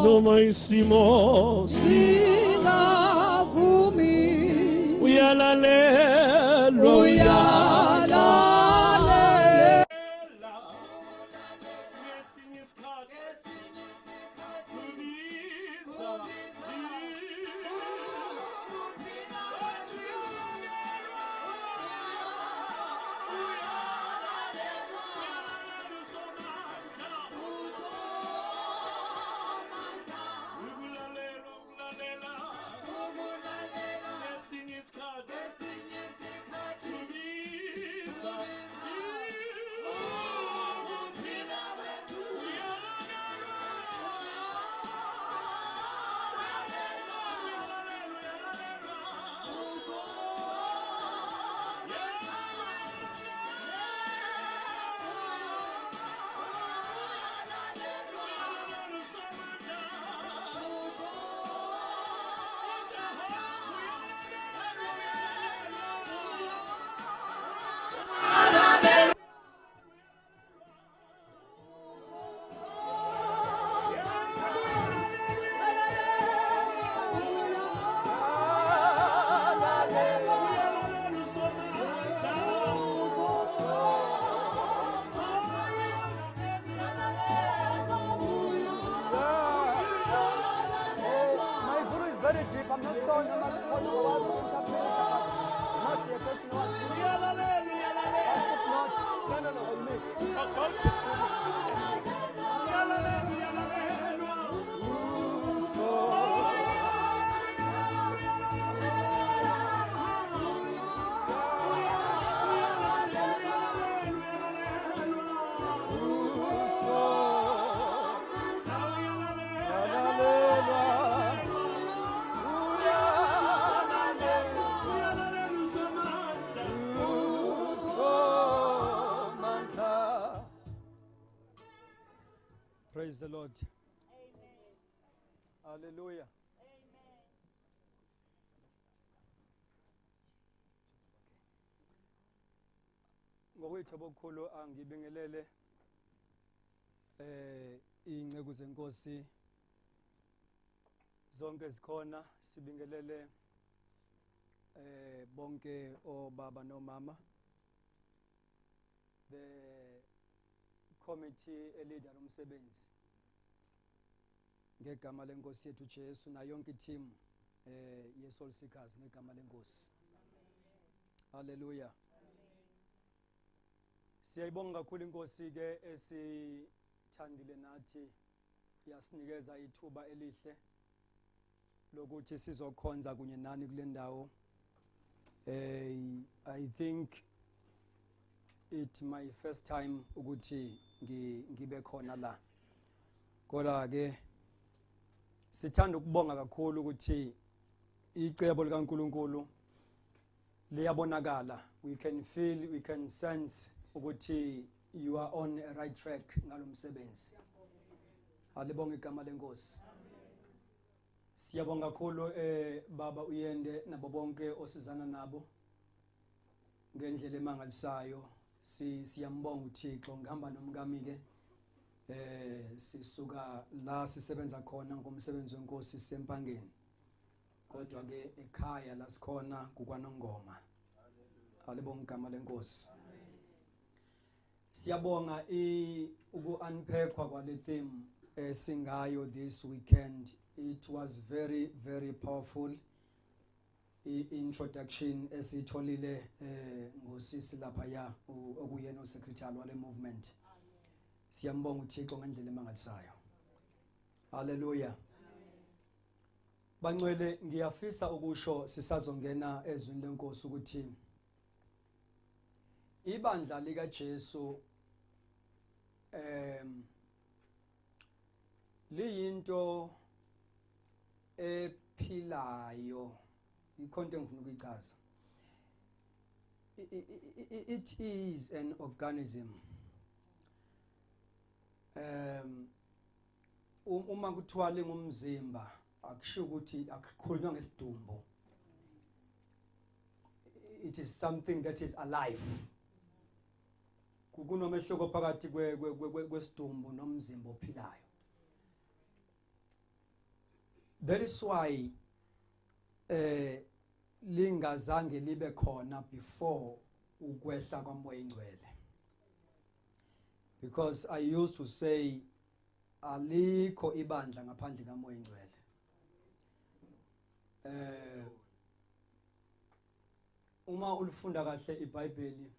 Noma isimo singavumi, uyalalelwa, uyalalela. Ngesinye isikhathi ubiza. Ukulalelwa, ukulalela. Ngesinye isikhathi ubiza. Ukuphila kwethu. Uyalalelwa, uyalalelwa, uyalalelwa. My Zulu is very deep. I'm not sure normally how you was interpreter, but it must be a person who has Zulu. But if not, No. I'll mix. Go to Zulu. Uyalalelwa, uyalalelwa. Praise the Lord. Hallelujah. Ngokwethu obukhulu angibingelele inceku zenkosi zonke zikhona, sibingelele bonke obaba nomama, the committee eleader lomsebenzi ngegama lenkosi yethu Jesu, na yonke team ye Soul Seekers ngegama lenkosi. Hallelujah. Siyayibonga kakhulu inkosi ke esithandile nathi yasinikeza ithuba elihle lokuthi sizokhonza kunye nani kule ndawo. I think it my first time ukuthi ngibe khona la, kodwa ke sithanda ukubonga kakhulu ukuthi icebo likaNkuluNkulu liyabonakala. We can feel, we can sense ukuthi you are on a right track ngalomsebenzi. Alibonga igama lenkosi. Siyabonga kakhulu baba uyende nabo bonke osizana nabo ngendlela emangalisayo. Siyambonga uThixo. Ngihamba nomkami ke, sisuka la sisebenza khona ngomsebenzi wenkosi sempangeni, kodwa ke ekhaya la sikhona kukwanongoma. Alibonga igama lenkosi. Siyabonga i uku unpackwa kwale theme esingayo this weekend. It was very, very powerful, i-introduction esitholile ngosisi lapha ya okuyena usecretary wale movement. Siyambonga uThixo ngendlela emangalisayo. Haleluya. Bancwele, ngiyafisa ukusho sisazongena ezwini lenkosi ukuthi ibandla lika Jesu liyinto ephilayo. Ikhonto engifuna ukuyichaza, it is an organism. Uma kuthiwa lingumzimba, akusho ukuthi akukhulunywa ngesidumbu. It is something that is alive. Kunomehluko phakathi kwesidumbu nomzimba ophilayo. That is why eh lingazange libe khona before ukwehla kwaMoya Ingcwele. Because I used to say alikho ibandla ngaphandle kaMoya Ingcwele. Eh uma ulifunda kahle iBhayibheli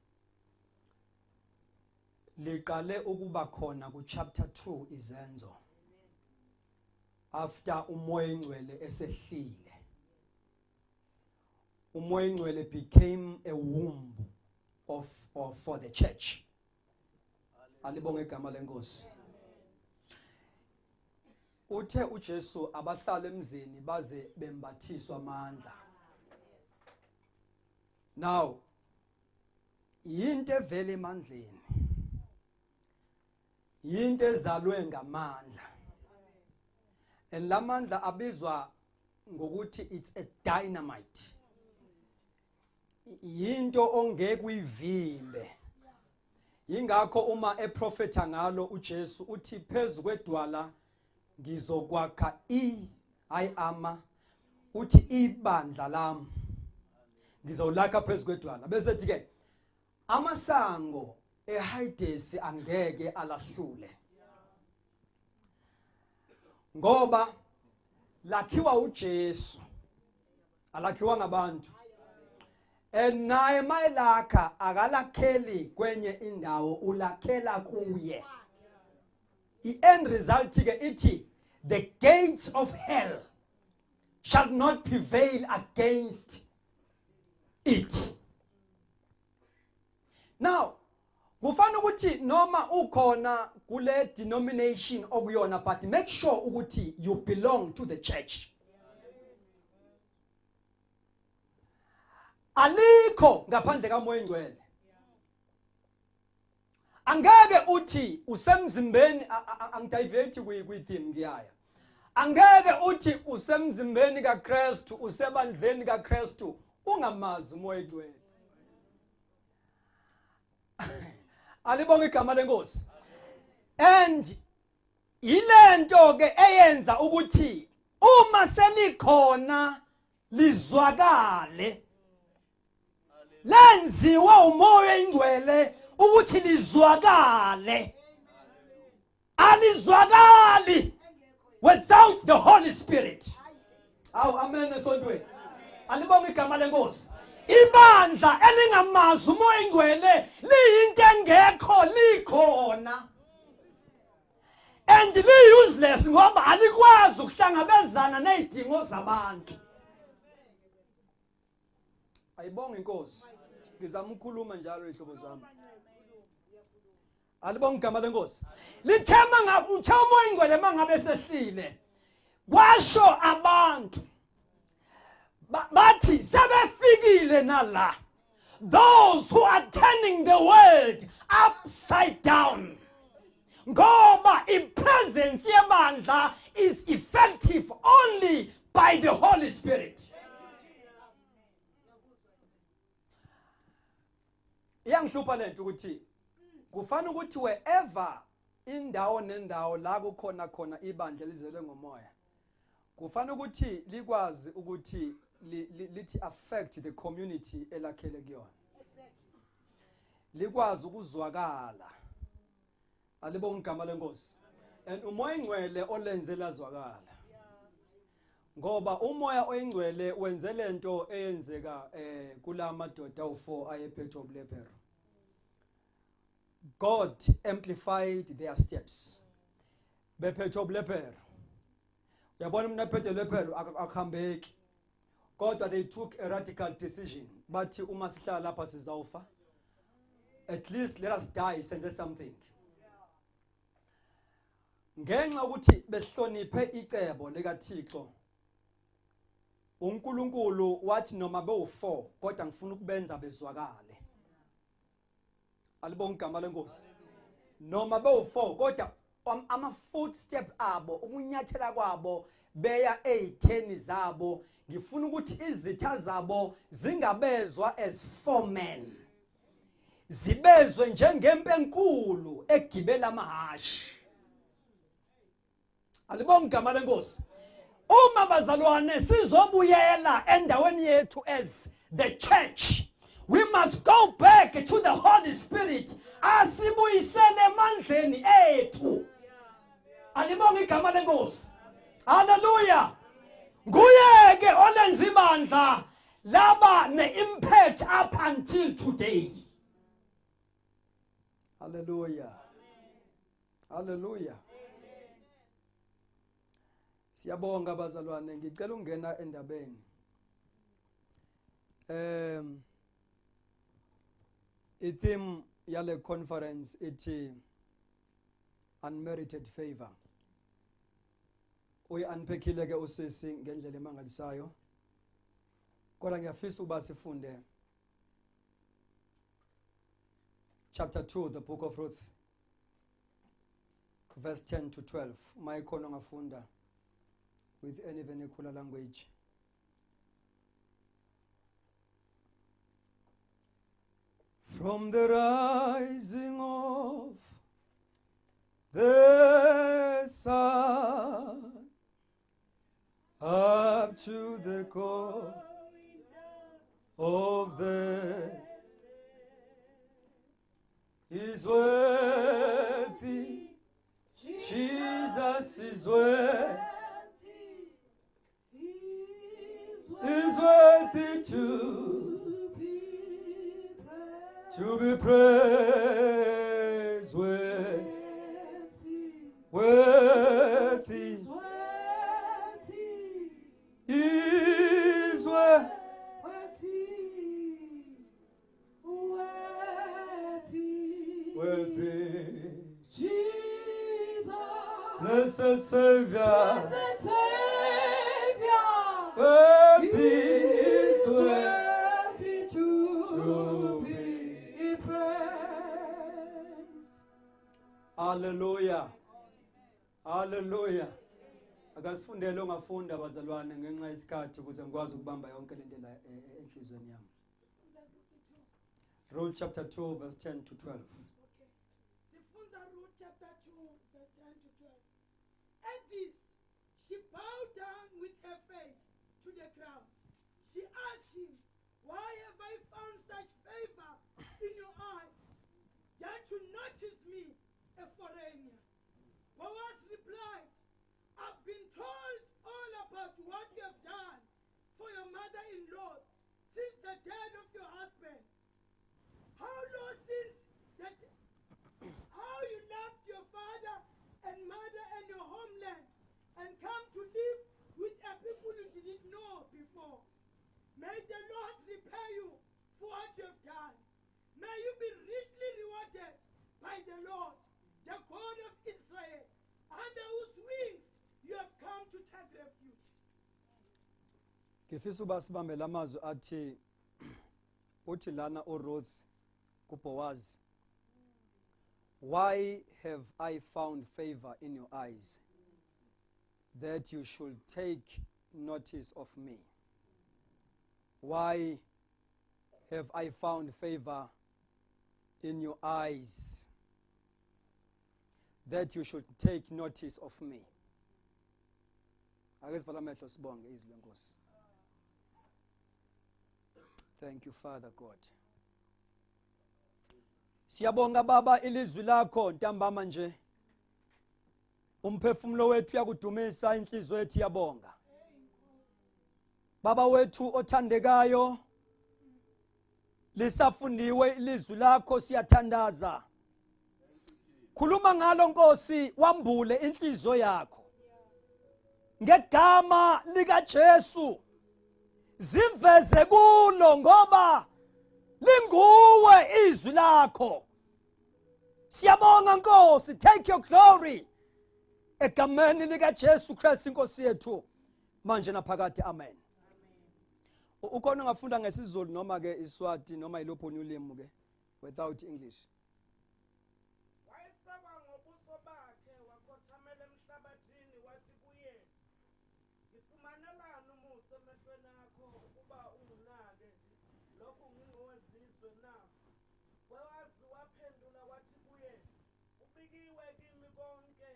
liqale ukuba khona ku chapter 2 izenzo after umoya ingcwele esehlile umoya ingcwele became a womb of or for the church. Alibonge igama lenkosi. Uthe uJesu abahlala emzini baze bembathiswa amandla. Now yinto evela emandleni, yinto ezalwe ngamandla, and lamandla abizwa ngokuthi it's a dynamite, yinto ongeke uyivimbe. Yingakho uma eprofetha ngalo uJesu uthi phezu kwedwala ngizokwakha i hayi ama uthi ibandla lami ngizolakha phezu kwedwala, bese ethi ke amasango eHayidesi angeke alahlule, ngoba lakhiwa uJesu, alakhiwa ngabantu. And naye mayelakha akalakheli kwenye indawo, ulakhela kuye. I-end result ke ithi the gates of hell shall not prevail against it. Now kufana ukuthi noma ukhona kule denomination okuyona, but make sure ukuthi you belong to the church. Alikho ngaphandle kaMoya Ingcwele. Angeke uthi usemzimbeni, angidivert kwi theme, ngiyaya. Angeke uthi usemzimbeni kaKristu, usebandleni kaKristu, ungamazi uMoya Ingcwele. Alibonga igama lenkosi. And yilento ke eyenza ukuthi uma selikhona lizwakale, lenziwe umoya ingcwele ukuthi lizwakale. Alizwakali without the Holy Spirit. Awu amen esontweni. Alibonga igama lenkosi. Ibandla elingamazi umoya ingcwele liyinto engekho likhona and li-useless, ngoba alikwazi ukuhlangabezana nezidingo zabantu. Ayibonga inkosi. Ngizama ukukhuluma njalo ihlobo zami. Alibonga igama lenkosi. Lithema ngabe uthe umoya ingcwele mangabe sehlile, kwasho abantu bathi sebefikile nala those who are turning the world upside down, ngoba ipresence yebandla is effective only by the Holy Spirit. Iyangihlupha lento ukuthi kufana ukuthi wherever indawo nendawo la kukhona khona ibandla elizelwe ngomoya, kufanele ukuthi likwazi ukuthi lithi affect the community elakhele kuyona, likwazi ukuzwakala. Alibonga igama lenkosi. And umoya ingcwele olenze lazwakala, ngoba umoya oyingcwele wenze lento eyenzeka eh kulamadoda awu4 ayephethwe ubulephero. God amplified their steps bephethwe ubulephero. Uyabona, umuntu aphethe ubulephero akuhambeki, kodwa they took a radical decision, bathi uma sihlala lapha sizawufa, at least let us die senze something. Ngenxa ukuthi behloniphe icebo likaThixo, uNkulunkulu wathi noma bewu4 kodwa ngifuna ukubenza bezwakale. Alibonga igama lenkosi. Noma bewu4 kodwa ama footstep abo, ukunyathela kwabo beya ezitheni zabo, ngifuna ukuthi izitha zabo zingabezwa as four men, zibezwe njengempe enkulu egibela amahashi. Alibonga igama lenkosi. Uma bazalwane sizobuyela endaweni yethu as the church, we must go back to the Holy Spirit asibuyisele emandleni ethu. Alibonge igama lenkosi. Haleluya. Nguye ke olenza ibandla laba ne-impact up until today. Haleluya. Haleluya. Siyabonga bazalwane, ngicela ungena endabeni. I-theme yale conference ithi unmerited favor. Uyi-unpackile ke usisi ngendlela emangalisayo. Kodwa ngiyafisa ukuba sifunde chapter 2, the book of Ruth, verse 10 to 12. Uma ikhona ongafunda with any vernacular language. From the rising of the sun up to the going of the is worthy. Jesus is worthy. Is worthy to be praised. Worthy is worthy. Worthy. Jesus, Blessed Savior. Blessed Savior, Worthy is worthy worthy to to be be. praised. Hallelujah. Hallelujah. Akasifundele ongafunda bazalwane ngenxa yesikhathi ukuze ngikwazi ukubamba yonke lento la enhlizweni yami. Ruth chapter 2 verse 10 to 12. Okay. Sifunda Ruth chapter 2, verse 10 to 12. At this, she bowed down with her face to the ground. She asked him, "Why have I found such favor in your eyes, that you notice me, a foreigner?" Boaz replied, "I've been told all about what you have done for your mother-in-law since the death of your husband. How long since that how you left your father and mother and your homeland and come to live with a people you didn't know before. May the Lord repay you for what you have done. May you be richly rewarded by the Lord, the God of Israel, under whose wings you have come to take refuge." Ngifisa uba sibambe lamazwi athi uthi lana uRuth kuBoaz, "Why have I found favor in your eyes that you should take notice of me? Why have I found favor in your eyes that you should take notice of me?" Ake sivale amehlo sibonge izwi lenkosi. Thank you, Father God. Siyabonga Baba ilizwi lakho ntambama nje. Umphefumulo wethu uyakudumisa, inhliziyo yethu iyabonga. Baba wethu othandekayo, lisafundiwe ilizwi lakho, siyathandaza. Khuluma ngalo Nkosi, wambule inhliziyo yakho. Ngegama lika Jesu ziveze kulo ngoba linguwe izwi lakho. Siyabonga Nkosi, take your glory. Egameni lika Jesu Christ inkosi yethu manje naphakade, amen. Ukhona ongafunda ngesiZulu noma ke iSwati noma iluphi ulimi ke without English? Wayesewa ngobuso bakhe wakhothamela emhlabathini wathi kuye, "Ngifumanelani umusa emehlweni akho ukuba unginake lokhu ngingowezizwe na?" Bowazi waphendula wathi kuye, "Kubikiwe kimi konke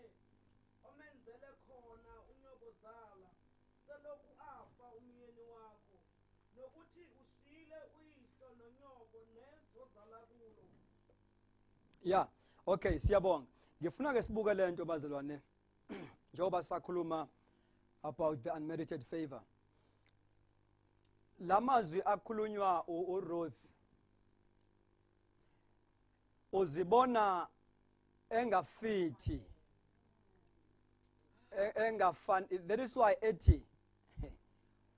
omenzele khona unyokozala. umyeni wakho, nokuthi ushiyile uyihlo nonyoko nezwe ozalwa kulo. Yeah. Okay, siyabonga. Ngifuna ke sibuke lento bazalwane. Njengoba sakhuluma about the unmerited favor. Lamazwi akhulunywa uRuth uzibona engafithi engafani, that is why ethi,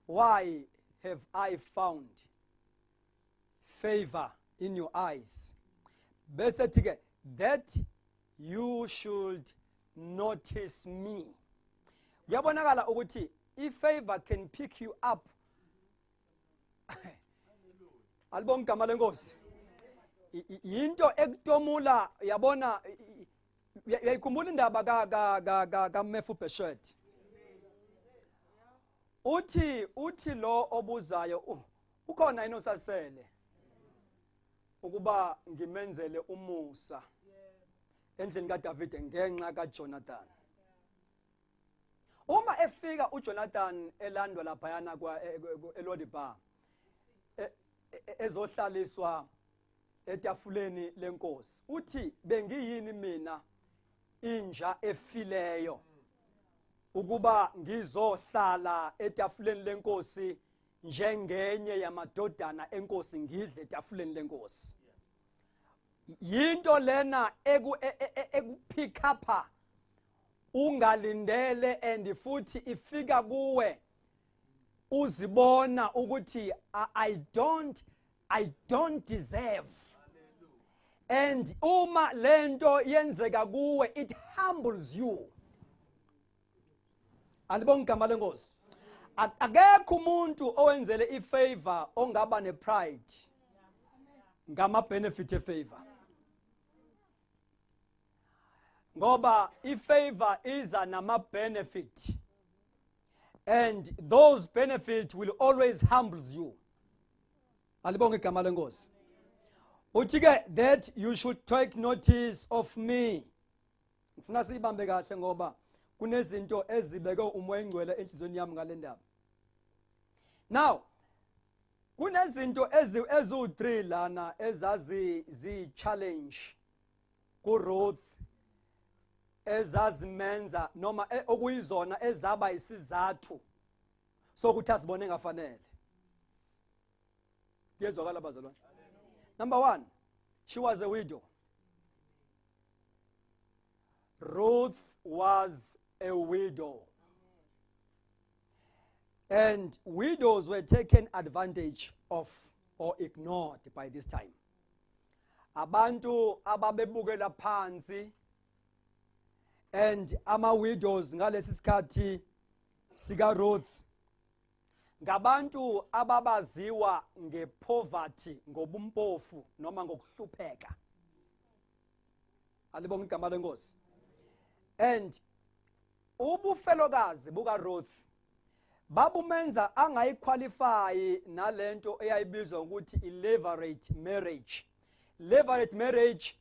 "Why have I found favor in your eyes?" Bese thi ke, "That you should notice me." Kuyabonakala ukuthi i-favor can pick you up. Alibonga igama lenkosi. Yinto ekutomula, yabona, uyayikhumbula indaba ka ka ka ka kaMefiboshethi? Uthi lo obuzayo, ukhona yini osasele ukuba ngimenzele umusa endlini kaDavide ngenxa kaJonathan? Uma efika uJonathan elandwa laphayana kwa eLodibar, ezohlaliswa etafuleni lenkosi, uthi, "Bengiyini mina, inja efileyo, ukuba ngizohlala etafuleni lenkosi njengenye yamadodana enkosi, ngidle etafuleni lenkosi?" Yinto lena eku ekupick up ungalindele, and futhi ifika kuwe uzibona ukuthi I don't deserve. And uma lento yenzeka kuwe, it humbles you. Alibonga igama lenkosi. Akekho umuntu owenzele ifavor ongaba nepride ngama benefit efavor, ngoba ifavor iza nama benefit, and those benefits will always humbles you. Alibonga igama lenkosi. Uthi ke, "That you should take notice of me." Ngifuna siyibambe kahle ngoba kunezinto ezibeke uMoya Engcwele enhliziyweni yami ngale ndaba. Now kunezinto eziwu3 lana ezazi zi challenge kuRuth, ezazimenza noma okuyizona ezaba isizathu sokuthi azibone engafanele. Kuyezwakala, bazalwane? Number 1, she was a widow. Ruth was a widow, and widows were taken advantage of or ignored by this time. Abantu ababebukela phansi and ama widows ngalesi sikhathi sika Ruth ngabantu ababaziwa ngepoverty, ngobumpofu noma ngokuhlupheka. Alibonga igama lenkosi. And ubufelokazi buka Ruth babumenza angayiqualify nalento eyayibizwa ukuthi i-levirate marriage. Levirate marriage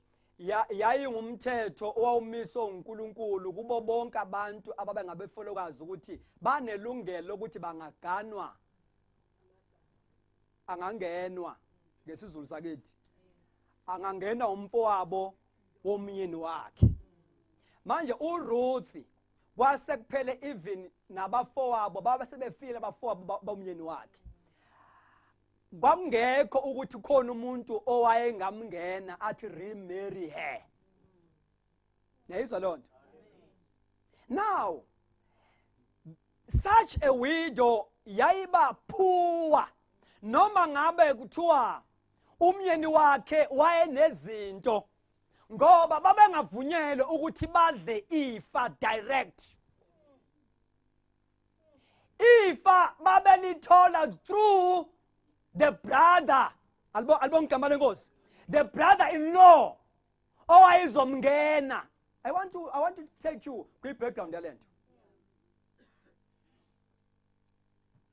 yayingumthetho owawumiswe uNkulunkulu kubo bonke abantu ababengabefelokazi ukuthi banelungelo lokuthi bangaganwa, angangenwa ngesiZulu sakithi, angangena umfowabo womyeni wakhe. Manje uRuth kwase kuphele, even nabafowabo baba sebefile, abafowabo bomyeni wakhe. Kwakungekho ukuthi khona umuntu owayengamngena athi remarry her. Niyayizwa leyo nto? Now such a widow yayiba poor noma ngabe kuthiwa umyeni wakhe wayenezinto, ngoba babengavunyelwe ukuthi badle ifa direct. Ifa babelithola through the brother. Alibonga igama lenkosi. The brother in law owayezomngena. I want to take you kwi background yalento.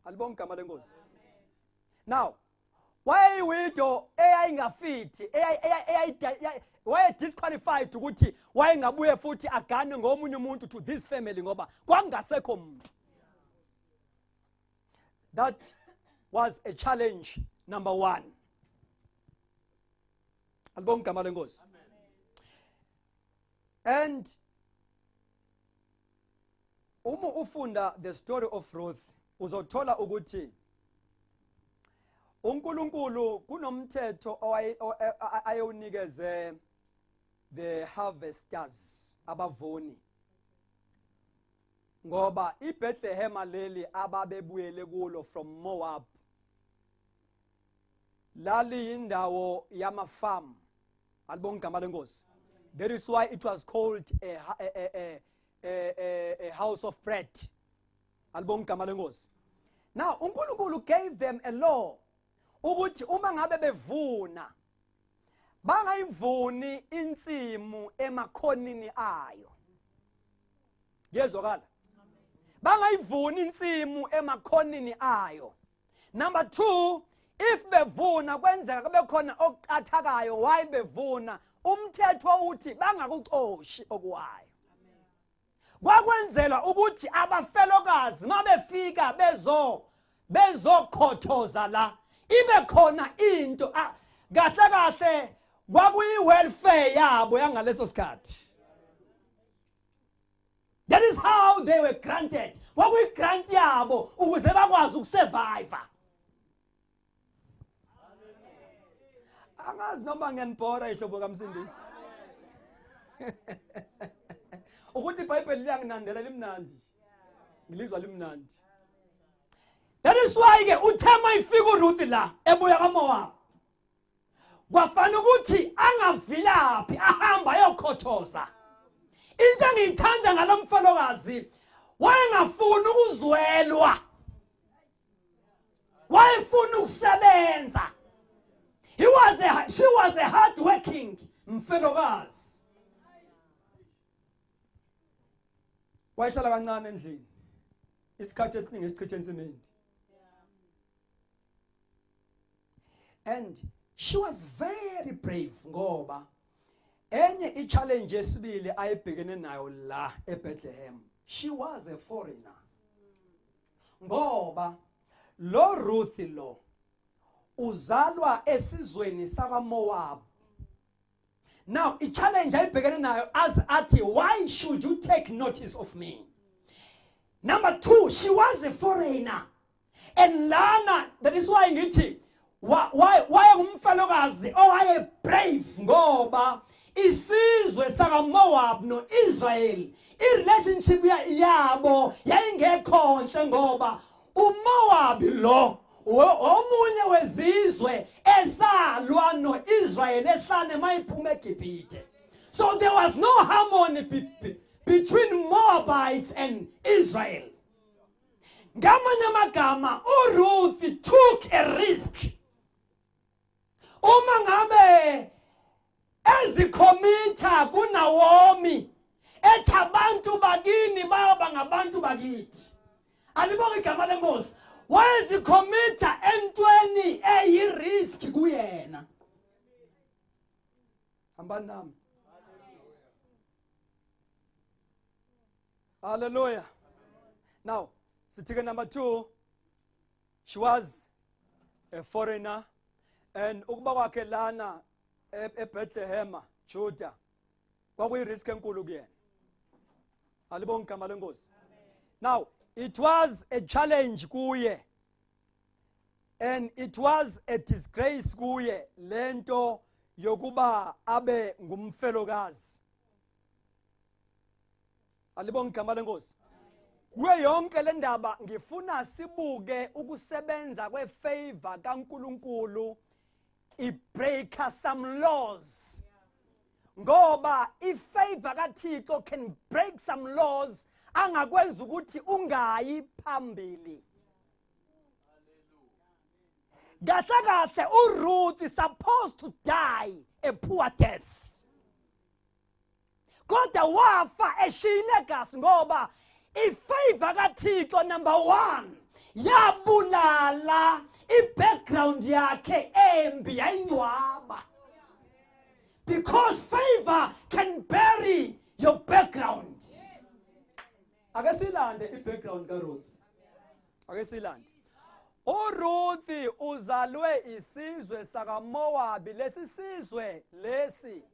Alibonga igama lenkosi. Now wayeyiwidow eyayingafithi, waye disqualified ukuthi wayengabuye futhi agane ngomunye umuntu to this family, ngoba kwakungasekho umuntu. That was a challenge number 1. Alibonga igama lenkosi. And uma ufunda the story of Ruth uzothola ukuthi uNkulunkulu kunomthetho ayewunikeze the harvesters, abavuni, ngoba iBethlehem leli ababebuyele kulo from Moab laliyindawo yama-farm. Alibonga igama lenkosi. That is why it was called a house of bread. Alibonga igama lenkosi. Now uNkulunkulu gave them a law ukuthi uma ngabe bevuna bangayivuni insimu emakhonini ayo. Kuyezwakala? Bangayivuni insimu emakhonini ayo. Number 2, if bevuna kwenzeka kube khona okuqathakayo while bevuna, umthetho uthi bangakucoshi okuwayo. Kwakwenzelwa ukuthi abafelokazi mabefika bezokhothoza la ibe khona into kahle kahle kwakuyi welfare yabo yangaleso sikhathi. That is how they were granted. Kwakuyi grant yabo ukuze bakwazi ukusurvive. Angazi noma ngiyanibhora ihlobo kaMsindisi. Ukuthi iBhayibheli liyanginandela, limnandi. Ngilizwa limnandi. That is why ke uthe mayifika uRuth la ebuya kaMoab, kwafana ukuthi angavilaphi ahamba ayokhothoza. Into engiyithanda ngalomfelokazi, wayengafuni ukuzwelwa, wayefuna ukusebenza. he was a she was a hard working mfelokazi. Wayehlala kancane endlini, isikhathi esiningi esichithe ensimini, and she was very brave, ngoba enye i-challenge yesibili ayebhekene nayo la eBethlehem, she was a foreigner, ngoba lo Ruth lo uzalwa esizweni sakwaMoab. Now i-challenge ayibhekene nayo as athi, "Why should you take notice of me?" Number 2, she was a foreigner, and lana that is why ngithi wayengumfelokazi owaye brave, ngoba isizwe sakaMoab noIsrael i-relationship yabo yayingekho nhle, ngoba uMoab lo omunye wezizwe esalwa noIsrael ehlane mayiphuma eGibhithe. So there was no harmony between Moabites and Israel. Ngamanye amagama, uRuth took a risk uma ngabe ezikhomitha kuNaomi ethi abantu bakini bayoba ngabantu bakithi. Alibonge igama lenkosi. Wayezikhomitha entweni eyi-risk kuyena. Hambani nami. Hallelujah. Now sithi ke number 2, she was a foreigner, and ukuba kwakhe lana eBethlehem Judah kwakuyi-risk enkulu kuyena. Alibonge igama lenkosi. Now it was a challenge kuye and it was a disgrace kuye lento yokuba abe ngumfelokazi. Alibonge igama lenkosi. Kuyo yonke le ndaba ngifuna sibuke ukusebenza kwefavor kaNkuluNkulu ibreaker some laws, ngoba ifavor kaThixo can break some laws angakwenza ukuthi ungayi phambili. Kahle kahle uRuth is supposed to die a poor death, kodwa wafa eshiya ilegacy, ngoba ifavor kaThixo number 1 yabulala ibackground yakhe embi, yayingcwaba, because favor can bury your background. Ake silande i-background kaRuth, ake silande. uRuth uzalwe isizwe sakaMowabi lesi sizwe lesi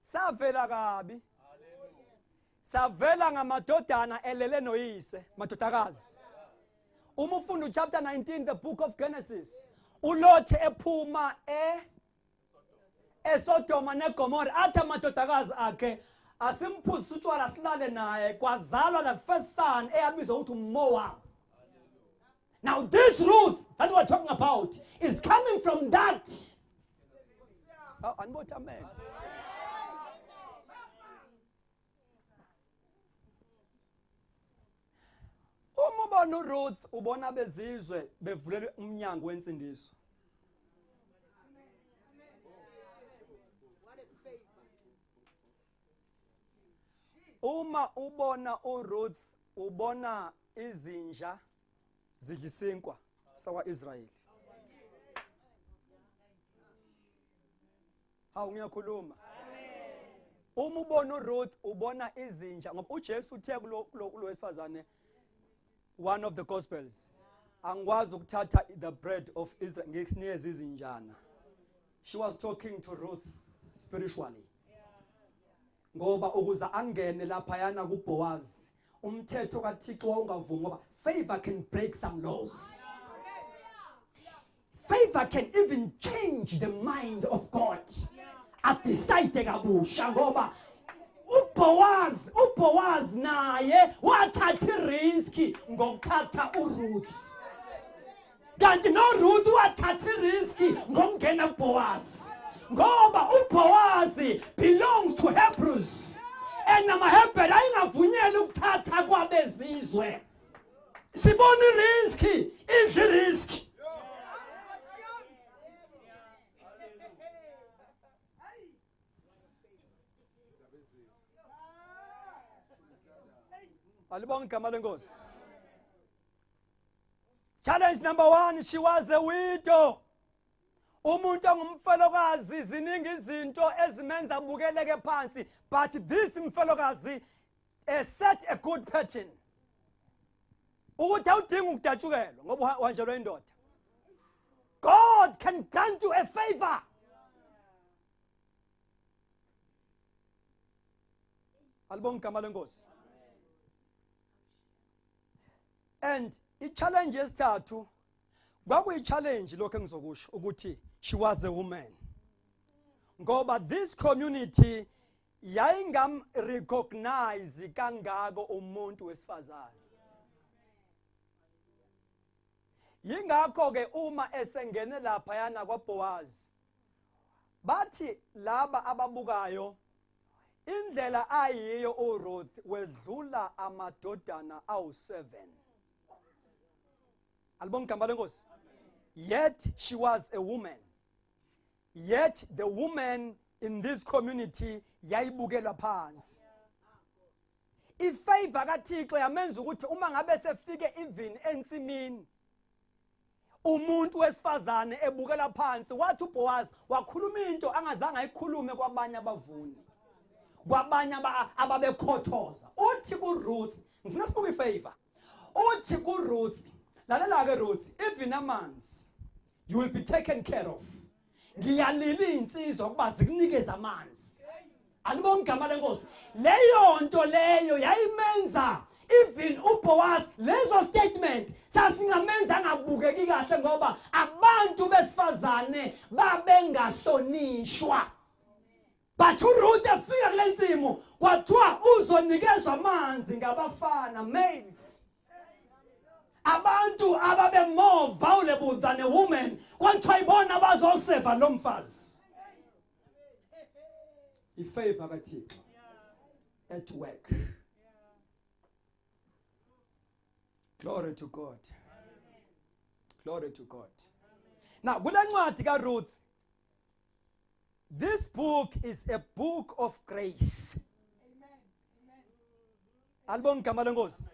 savela kabi savela ngamadodana elele noyise madodakazi uma ufunda uchapter 19 the book of Genesis uLothe ephuma e eSodoma neGomora athi amadodakazi akhe asimphuzise utshwala silale naye kwazalwa the first son eyabizwa ukuthi uMoab now this Ruth that we're talking about is coming from that oh, anibothi amen Uma ubona uRuth ubona abezizwe bevulelwe umnyango wensindiso. Uma ubona uRuth ubona izinja zidla isinkwa sakwa-Israyeli. Hawu ngiyakhuluma. Uma ubona uRuth ubona izinja ngoba uJesu uthe kulo kulo wesifazane one of the gospels angikwazi ukuthatha the bread of Israel ngikusinikeze izinjana. She was talking to Ruth spiritually. Ngoba ukuze angene laphayana kuBoaz umthetho kaThixo wawungavumi ngoba favor can break some laws. Favor can even change the mind of God. Adecide kabusha ngoba uBoaz uBoaz naye wathatha irisk ngokuthatha uRuth. Kanti noRuth wathatha irisk ngokungena kuBoaz. Ngoba uBoaz belongs to Hebrews. And amaHebheru ayingavunyelwa ukuthatha kwabezizwe. Sibona irisk, idla irisk. Alibonge igama lenkosi. Challenge number 1 she was a widow. Umuntu ongumfelokazi ziningi izinto ezimenza abukeleke phansi but this mfelokazi set a good pattern. Ukuthi awudingi ukudatshukelwa ngoba uhanjelwa indoda. God can grant you a favor. Alibonge igama lenkosi. And i-challenge yesithathu kwakuyi-challenge lokho engizokusho ukuthi she was a woman. Ngoba this community yayingam recognize kangako umuntu wesifazane. Yingakho ke uma esengene lapha yana kwaBoaz bathi laba ababukayo indlela ayiyo uRuth wedlula amadodana awu7 Alibonga igama lenkosi yet she was a woman yet the woman in this community yayibukelwa phansi ifavor kaThixo yamenza ukuthi uma ngabe sefike even ensimini umuntu wesifazane ebukela phansi wathi uBoaz wakhuluma into angazange ayikhulume kwabanye abavuni kwabanye ababekhothoza uthi kuRuth ngifuna sibuke ifavor uthi kuRuth lalela ke Ruth even amanzi you will be taken care of ngiyalila izinsizwa ukuba zikunikeze amanzi alibonga igama lenkosi leyo nto leyo yayimenza even uBoaz lezo statement sasingamenza angabukeki kahle ngoba abantu besifazane babengahlonishwa but uRuth efika kule nsimu kwathiwa uzonikezwa amanzi ngabafana males abantu ababe more valuable than a woman kwathiwa ibona abazoseva lo mfazi ifavor kaThixo at work glory to God glory to God now kule ncwadi kaRuth this book is a book of grace alibonga igama lenkosi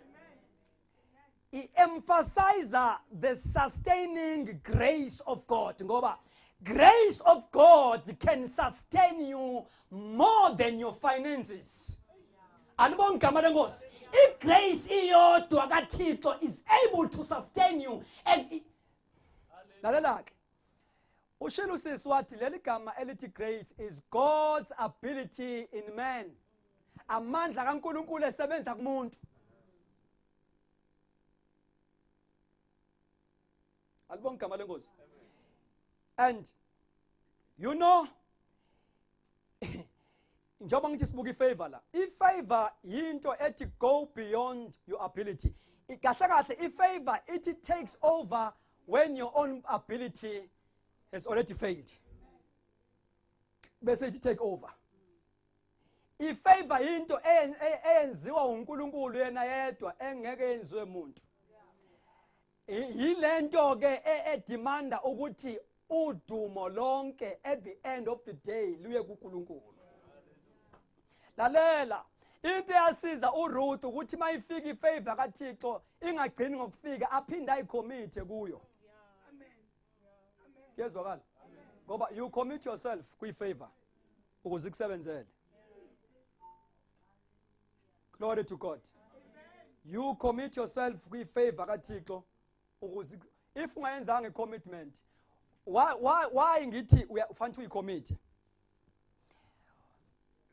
i-emphasize the sustaining grace of God ngoba grace of God can sustain you more than your finances alibonga igama lenkosi igrace iyodwa kaThixo is able to sustain you and. Lalela ke. Ushilo usisi wathi leli gama elithi grace is God's ability in man. Amandla kaNkuluNkulu esebenza kumuntu. Alibonge igama lenkosi. And you know njengoba ngithi sibuka ifavor la ifavor yinto ethi go beyond your ability kahle kahle ifavor ithi takes over when your own ability has already failed bese ithi take over ifavor into eyenziwa uNkulunkulu yena yedwa engeke yenziwe umuntu yilento ke e, edemanda ukuthi udumo lonke at the end of the day luye kuNkulunkulu lalela into eyasiza uRuth ukuthi mayifika ifavor kaThixo ingagcini ngokufika aphinde ayikhomithe kuyo Amen. Amen. Kuyezwakala ngoba you commit yourself kwi-favor ukuze ikusebenzele glory to god you commit yourself kwi-favor kathixo ukuze if ungayenzanga i-commitment why, why, why ngithi ufanele uyicommit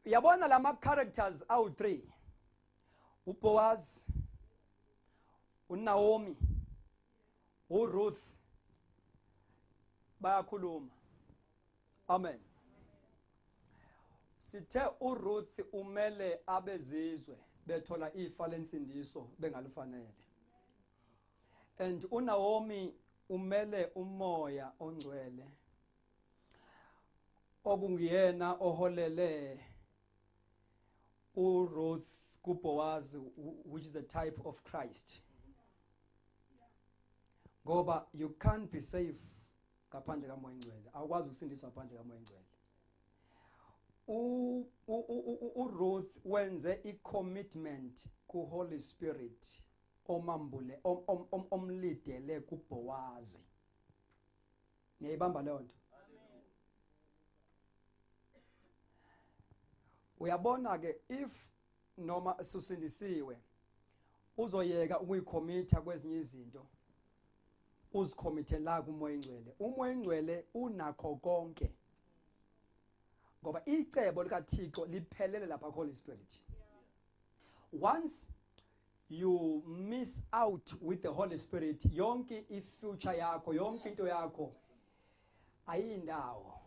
uyabona lama characters awu-3 uBoaz uNaomi uRuth bayakhuluma amen sithe uRuth umele abezizwe bethola ifa lensindiso bengalifanele and uNaomi umele umoya ongcwele okungiyena oholele uRuth kuBoaz which is a type of Christ ngoba you can't be safe ngaphandle kaMoya Ngcwele awukwazi ukusindiswa ngaphandle kaMoya Ngcwele uRuth wenze i-commitment ku-Holy Spirit omambule omlidele kuBowazi niyayibamba leyo nto uyabona ke if noma susindisiwe uzoyeka ukuyikhomitha kwezinye izinto uzikhomithe la kumoya ingcwele umoya ingcwele unakho konke ngoba icebo likaThixo liphelele lapha Holy Spirit once you miss out with the Holy Spirit yonke ifuture yakho yonke into yakho ayindawo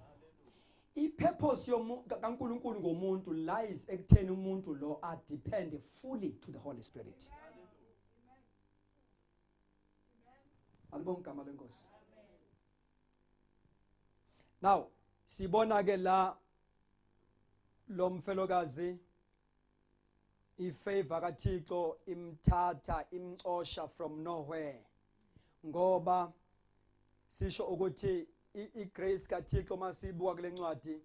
ipurpose kaNkuluNkulu ngomuntu lies ekutheni umuntu lo a depend fully to the Holy Spirit alibonge igama lenkosi now sibona ke la lo mfelokazi ifavor kaThixo imthatha imcosha from nowhere ngoba sisho ukuthi igrace kaThixo masibuka kule ncwadi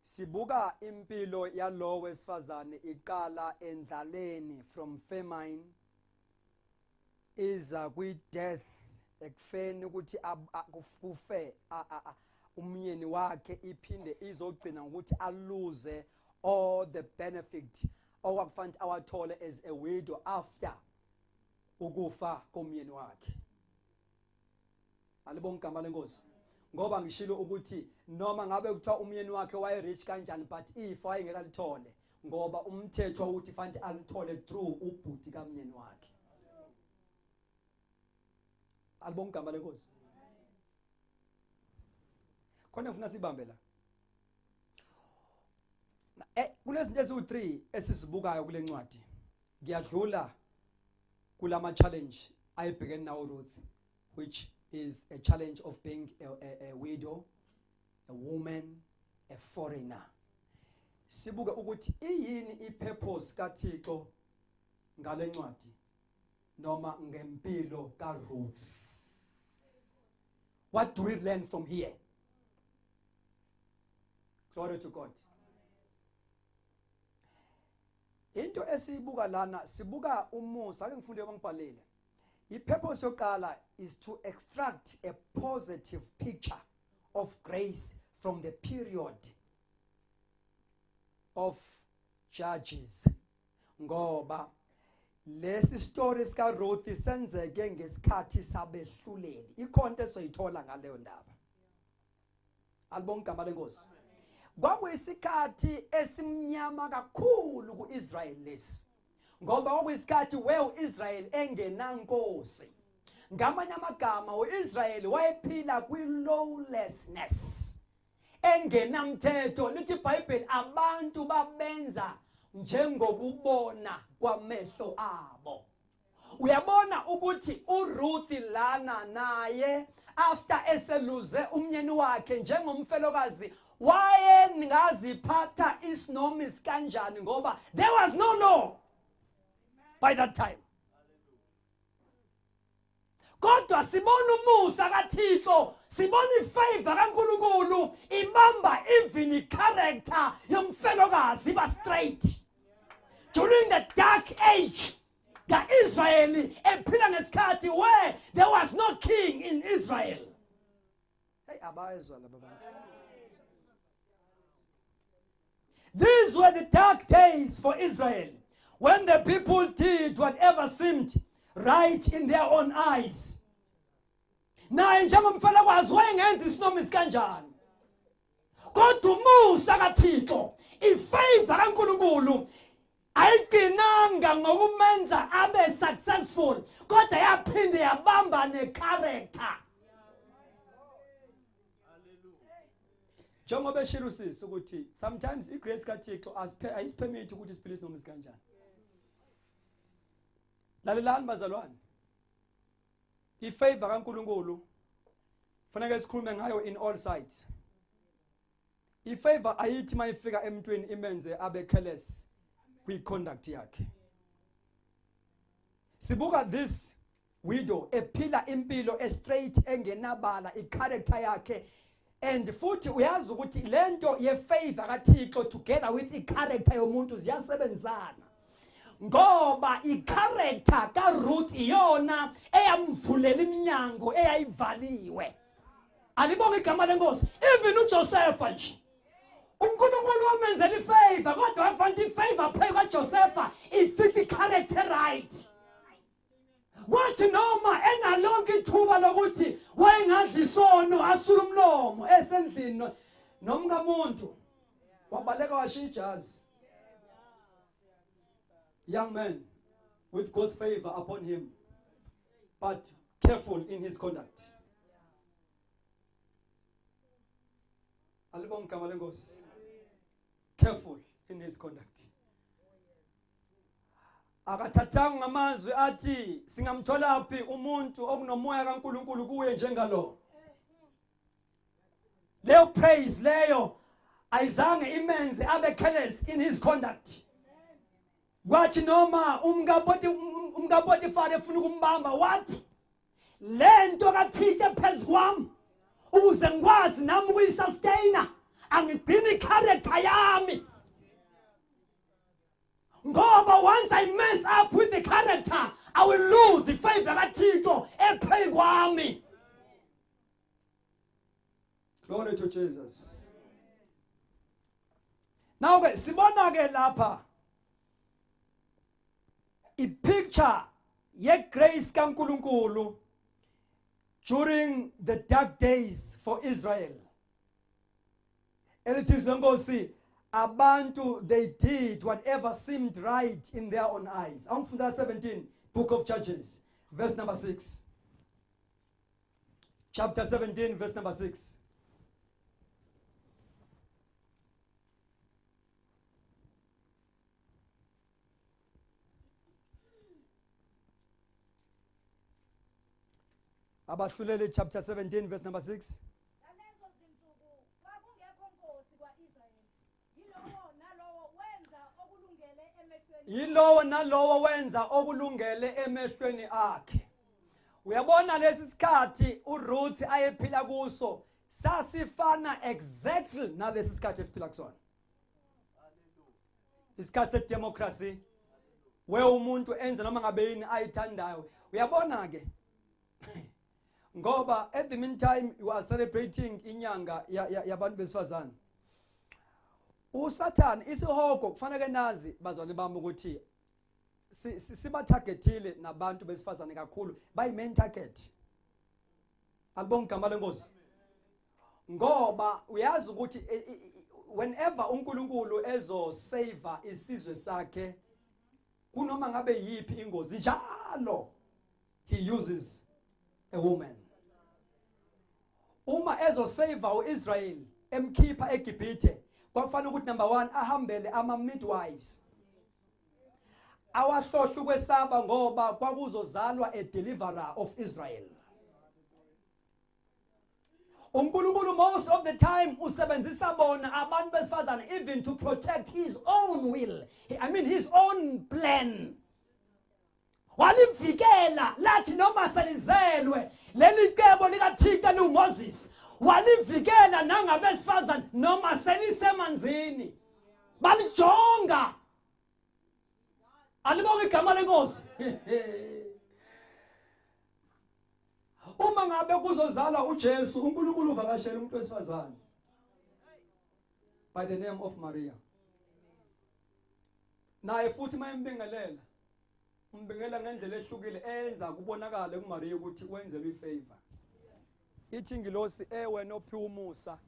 sibuka impilo yalowo wesifazane iqala endlaleni from famine iza kwi death ekufeni ukuthi kufe umyeni wakhe iphinde izogcina ngokuthi aluze all the benefit okwakufanele awathole as a widow after ukufa komyeni wakhe alibonga igama lenkosi ngoba ngishilo ukuthi noma ngabe kuthiwa umyeni wakhe waye rich kanjani but if wayengeke alithole ngoba umthetho uthi fanele alithole through ubhuti kamyeni wakhe alibonga igama lenkosi khona ngifuna sibambe la eh kunezinto eziwu3 esizibukayo kule ncwadi ngiyadlula kulama challenge ayebhekene nawo Ruth which is a challenge of being a, a, a widow a woman a foreigner sibuke ukuthi iyini ipurpose kaThixo ngalencwadi noma ngempilo kaRuth what do we learn from here glory to God into esiyibuka lana sibuka umusa ake ngifunde ngibhalile ipurpose yokuqala is to extract a positive picture of grace from the period of judges ngoba Lesi story sika Ruth senzeke ngesikhathi sabehluleli. Ikhonto esoyithola ngaleyo ndaba. Alibonga igama lenkosi. Kwakuyisikhathi esimnyama kakhulu kuIsrael lesi. Ngoba kwakuyisikhathi where uIsrael engenankosi. Ngamanye amagama uIsrael wayephila kwi-lawlessness. Engenamthetho lithi iBhayibheli abantu babenza njengokubona kwamehlo abo. Uyabona ukuthi uRuth lana naye after eseluze umnyeni wakhe njengomfelokazi wayengaziphatha isinomis kanjani ngoba there was no law by that time. Kodwa sibona umusa kaThixo, sibona ifavor kaNkuluNkulu ibamba even icharacter yomfelokazi iba straight during the dark age kaIsrayeli ephila ngesikhathi where there was no king in Israel. Hey, abayezwa laba bantu. These were the dark days for Israel when the people did whatever seemed right in their own eyes. Naye njengomfelokazi wayengenza isinomi sikanjani. Kodwa umusa kaThixo, ifavor kaNkuluNkulu ayiqinanga ngokumenza abe successful kodwa yaphinde yabamba necharacter. Njengoba eshilo usisi ukuthi sometimes igrace kaThixo ayisipermit ukuthi siphile isinoma isikanjani. Lalelani bazalwane, ifavor kaNkuluNkulu kufanele sikhulume ngayo in all sides. Ifavor ayithi mayifika emntwini imenze abe careless kwi-conduct yakhe. Sibuka this widow ephila impilo estraight engenabala icharacter yakhe and futhi uyazi ukuthi lento yefavor kaThixo together with icharacter yomuntu ziyasebenzisana ngoba icharacter kaRuth iyona eyamvulela iminyango eyayivaliwe. Alibonge igama lenkosi. Even uJosepha nje uNkulunkulu wamenzela ifavor kodwa wafanele ifavor phezu kaJosepha ifike icharacter right. Kwathi noma enalonke ithuba lokuthi wayengadla isono asula umlomo esendlini nomkamuntu wabaleka washiya ijazi. Young man with God's favor upon him, but careful in his conduct. Alibonge igama lenkosi. Careful in his conduct. Akathathanga ngamazwi athi singamtholaphi umuntu okunomoya kaNkuluNkulu kuye njengalo. Leyo praise leyo ayizange imenze abe careless in his conduct. Kwathi noma umkaPoti umkaPotifar efuna ukumbamba wathi lento kaThixo ephezu kwami ukuze ngikwazi nami ukuyisustain angigcini character yami ngoba once I mess up with the character I will lose ifavor kaThixo ephezu kwami. Glory to Jesus. Now ke sibona ke lapha ipicture ye grace kaNkuluNkulu during the dark days for Israel. Elithi izwi lenkosi abantu they did whatever seemed right in their own eyes. Angifundela 17 book of Judges verse number 6. Chapter 17 verse number 6. Abahluleli chapter 17 verse number 6. Ngalezo zinsuku kwakungekho nkosi kwa-Israyeli. Yilowo nalowo wenza okulungele emehlweni. Yilowo nalowo wenza okulungele emehlweni akhe. Uyabona lesi sikhathi uRuth ayephila kuso sasifana exactly nalesi sikhathi esiphila kusona. Isikhathi sedemocracy where umuntu enza noma ngabe yini ayithandayo. Uyabona ke ngoba at the meantime you are celebrating inyanga yabantu besifazane. uSathane isihogo kufanele nazi bazwane bami ukuthi Sibatargetile nabantu besifazane kakhulu, bayi main target. Alibonga igama lenkosi. Ngoba uyazi ukuthi whenever uNkulunkulu ezo save isizwe sakhe kunoma ngabe yipi ingozi, njalo he uses a woman. Uma ezo save uIsrael emkhipha eGibhithe, kwafanele ukuthi number 1 ahambele ama midwives awahlohla ukwesaba, ngoba kwakuzozalwa a deliverer of Israel. uNkulunkulu most of the time usebenzisa bona abantu besifazane even to protect his own will, I mean his own plan. Walivikela lathi noma selizelwe leli cebo likaThixo liuMoses, walivikela nangabesifazane noma selisemanzini balijonga. Alibonge igama lenkosi. Uma ngabe kuzozalwa uJesu, uNkulunkulu uvakashela umuntu wesifazane by the name of Maria. Naye futhi mayembingelela, umbingela ngendlela ehlukile enza kubonakale kuMaria ukuthi wenzelwe ifavor. Ithi ingilosi, "Ewe nophiwa umusa,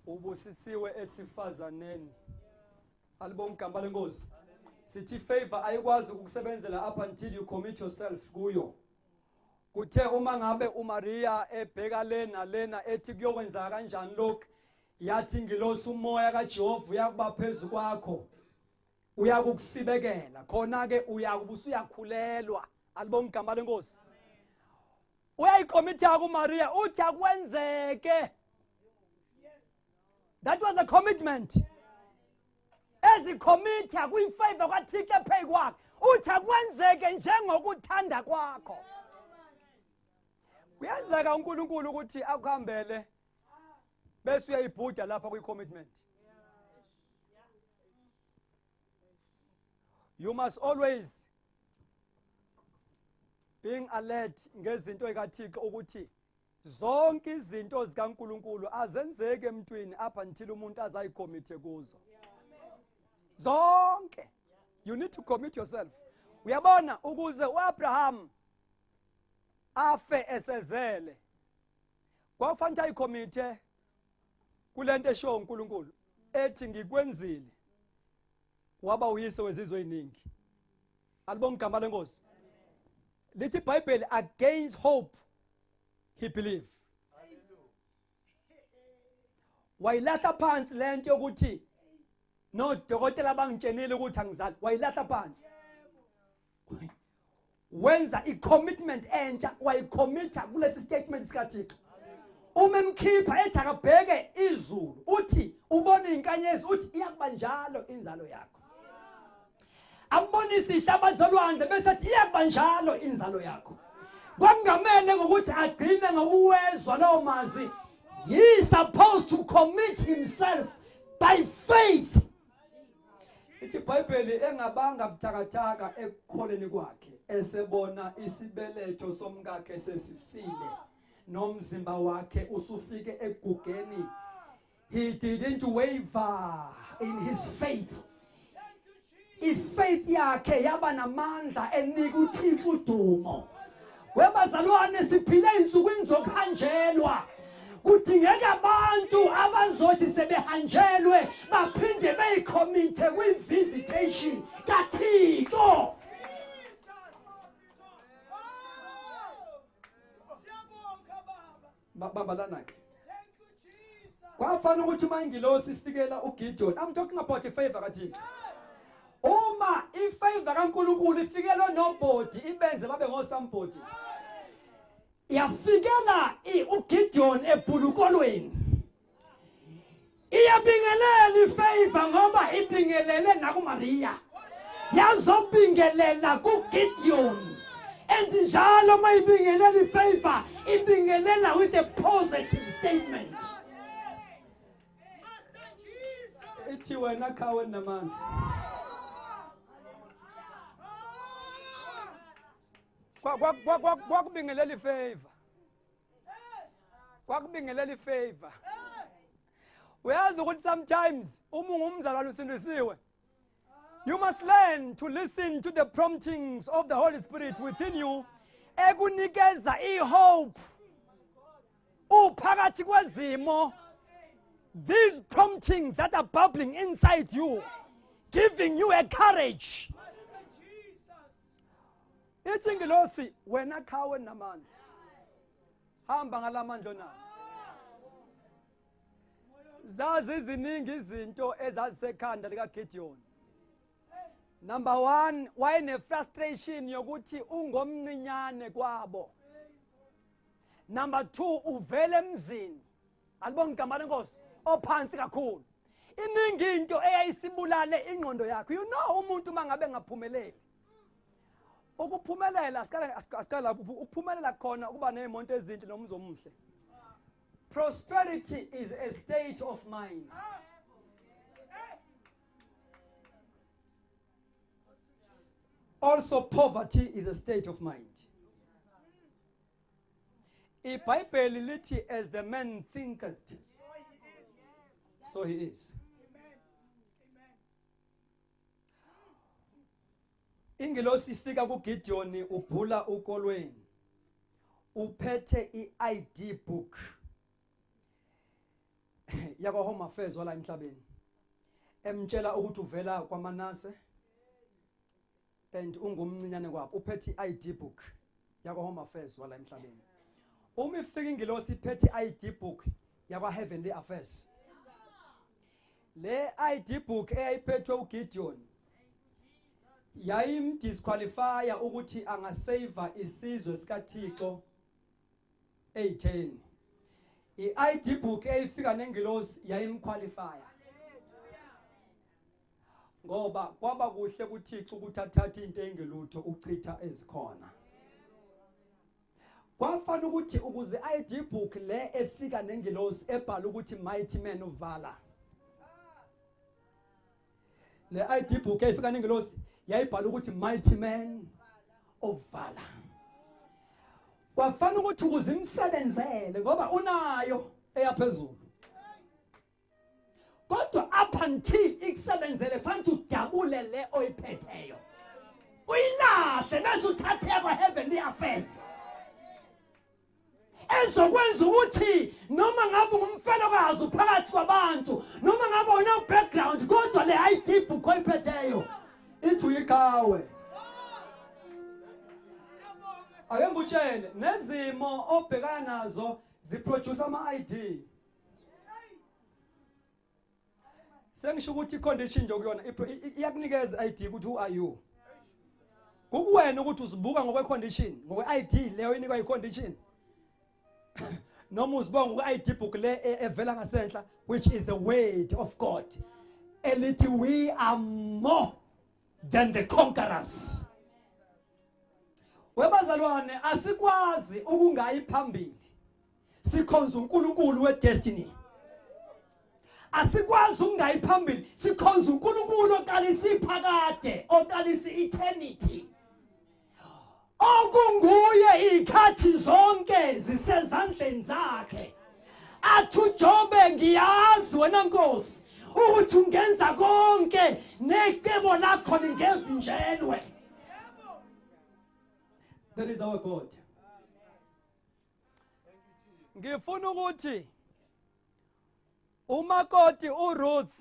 ubusisiwe esifazaneni." Alibonga igama lenkosi. Sithi favor ayikwazi ukukusebenzela up until you commit yourself kuyo. Kuthe uma ngabe uMaria ebheka lena lena ethi kuyokwenza kanjani lokhu, yathi ingilosi, "Umoya kaJehova uyakuba phezulu kwakho, uyakukusibekela, khona ke uyakuba usuyakhulelwa." Alibonga igama lenkosi. Uyayicommitha kuMaria, uthi akwenzeke. That was a commitment. Ezicommitha kwifavor kaThixo ephezu kwakhe, uthi akwenzeke njengokuthanda kwakho. Kuyenzeka uNkulunkulu ukuthi akuhambele bese uyayibhuda lapha kwi-commitment. You must always being alert ngezinto ekaThixo, ukuthi zonke izinto zikaNkuluNkulu azenzeki emntwini up until umuntu azayicommithe kuzo zonke. You need to commit yourself. Uyabona, ukuze uAbraham afe esezele, kwakufanele ayicommithe kulento eshiwo uNkulunkulu ethi, "Ngikwenzile waba uyise wezizwe eziningi." Alibonga igama lenkosi. Lithi iBhayibheli, against hope he believed. Wayilahla phansi lento yokuthi nodokotela bangitshenile ukuthi angizali. Wayilahla phansi, wenza i-commitment entsha, wayicommitha kulesi statement sikaThixo. Uma emkhipha ethi akabheke izulu, uthi ubona izinkanyezi, uthi iyakuba njalo inzalo yakho. Ambonise ihlabathi zolwandle, bese ethi iyakuba njalo inzalo yakho. Kwakungamele ngokuthi agcine ngokuwezwa lawo mazwi. He is supposed to commit himself by faith. Ithi iBhayibheli, engabanga buthakathaka ekukholeni kwakhe, esebona isibeletho somkakhe sesifile nomzimba wakhe usufike egugeni, he didn't waver in his faith. Ifaith yakhe yaba namandla enika uThixo udumo. Webazalwane, siphile izinsukwini zokuhanjelwa. Kudingeka abantu abazothi sebehanjelwe baphinde beyicommithe kwi-visitation kaThixo. Siyabonga baba. Bambalana ke. Thank you, Jesus. Kwafana ukuthi uma ingilosi ifikela uGideon, I'm talking about ifavor kaThixo, uma ifavor kaNkuluNkulu ifikela nobody, ibenze babe ngosomebody. Yafikela uGideon ebhulukolweni, iyabingelela ifavor, ngoba ibingelele nakuMaria, yazobingelela kuGideon. And njalo mayibingelela ifavor, ibingelela with a positive statement. Master Jesus. Ithi, "Wena khawe namandla." Kwakubingelela ifavor, kwakubingelela ifavor. Uyazi ukuthi sometimes uma ungumzalwane usindisiwe, You must learn to listen to the promptings of the Holy Spirit within you ekunikeza ihope uphakathi kwezimo. These promptings that are bubbling inside you, giving you a courage. Ithi ingilosi, wena qhawe namandla, hamba ngalamandla onawo. Zazi iziningi izinto ezazisekhanda likaGideon. Number 1, wayene frustration yokuthi ungomncinyane kwabo. Number 2, uvele emzini, alibonga igama lenkosi, ophansi kakhulu. Iningi into eyayisibulale ingqondo yakho. Umuntu uma ngabe ngaphumeleli, ukuphumelela asikala lapho ukuphumelela khona ukuba nezimonto ezinhle nomuzi omuhle. Prosperity is a state of mind. Also poverty is a state of mind. IBhayibheli lithi, "As the man thinketh, so he is." Amen. Amen. Ingelosi ifika kuGideon, ubhula ukolweni, uphethe iID book yakwa Home Affairs wala emhlabeni, emtshela ukuthi uvela kwaManase and ungumncinyane kwabo. Uphethe iID book yakwa Home Affairs wala emhlabeni. Uma ifika ingelosi iphethe iID book yakwa Heavenly Affairs, le ID book eyayiphethwe uGideon yayimdisqualifya ukuthi angasave isizwe sikaThixo eyitheni. I-ID book eyifika nengilosi yayimqualifya, ngoba kwaba kuhle kuThixo ukuthi athathe into engelutho uchitha ezikhona. Kwafana ukuthi ukuze ID book le efika nengilosi ebhala ukuthi "mighty man of valor", le ID book eyifika nengilosi yayibhala ukuthi "mighty man of valor", kwafana ukuthi ukuze imsebenzele, ngoba unayo eyaphezulu, kodwa up until ikusebenzele fanele udabule le oyiphetheyo, uyilahle, bese uthathekwa Heavenly Affairs ezokwenza ukuthi noma ngabe ungumfelokazi phakathi kwabantu, noma ngabe una background, kodwa le ID book oyiphetheyo ithi uyiqhawe. Ake ngikutshele, nezimo obhekana nazo ziproduce ama-ID. Sengisho ukuthi i-condition nje okuyona iyakunikeza i-ID ukuthi who are you. Kukuwena ukuthi uzibuka ngokwe-condition, ngokwe-ID leyo inikwa i-condition, noma uzibuka ngokwe-ID book le evela ngasenhla, which is the word of God elithi we are more than the conquerors. Webazalwane, asikwazi ukungayi phambili sikhonza uNkulunkulu wedestiny. Asikwazi ukungayi phambili sikhonza uNkulunkulu oqalisa iphakade, oqalisa eternity, okunguye izikhathi zonke zisezandleni zakhe. Athi uJobe, "Ngiyazi wena Nkosi ukuthi ungenza konke, necebo lakho lingevinjelwe." That is our God. Ngifuna ukuthi umakoti uRuth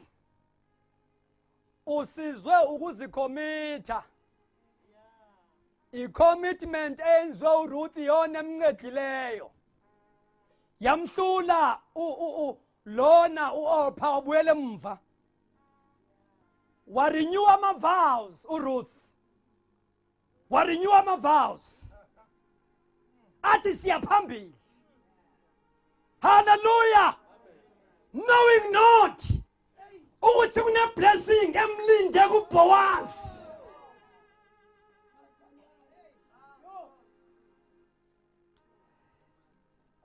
usizwe ukuzikhomitha. I-commitment eyenziwe uRuth iyona emncedileyo, yamhlula lona uOrpa, wabuyela emva, warenew ama-vows. uRuth warenew ama-vows, athi siyaphambili, hallelujah, knowing not ukuthi kune-blessing emlinde kuBoaz.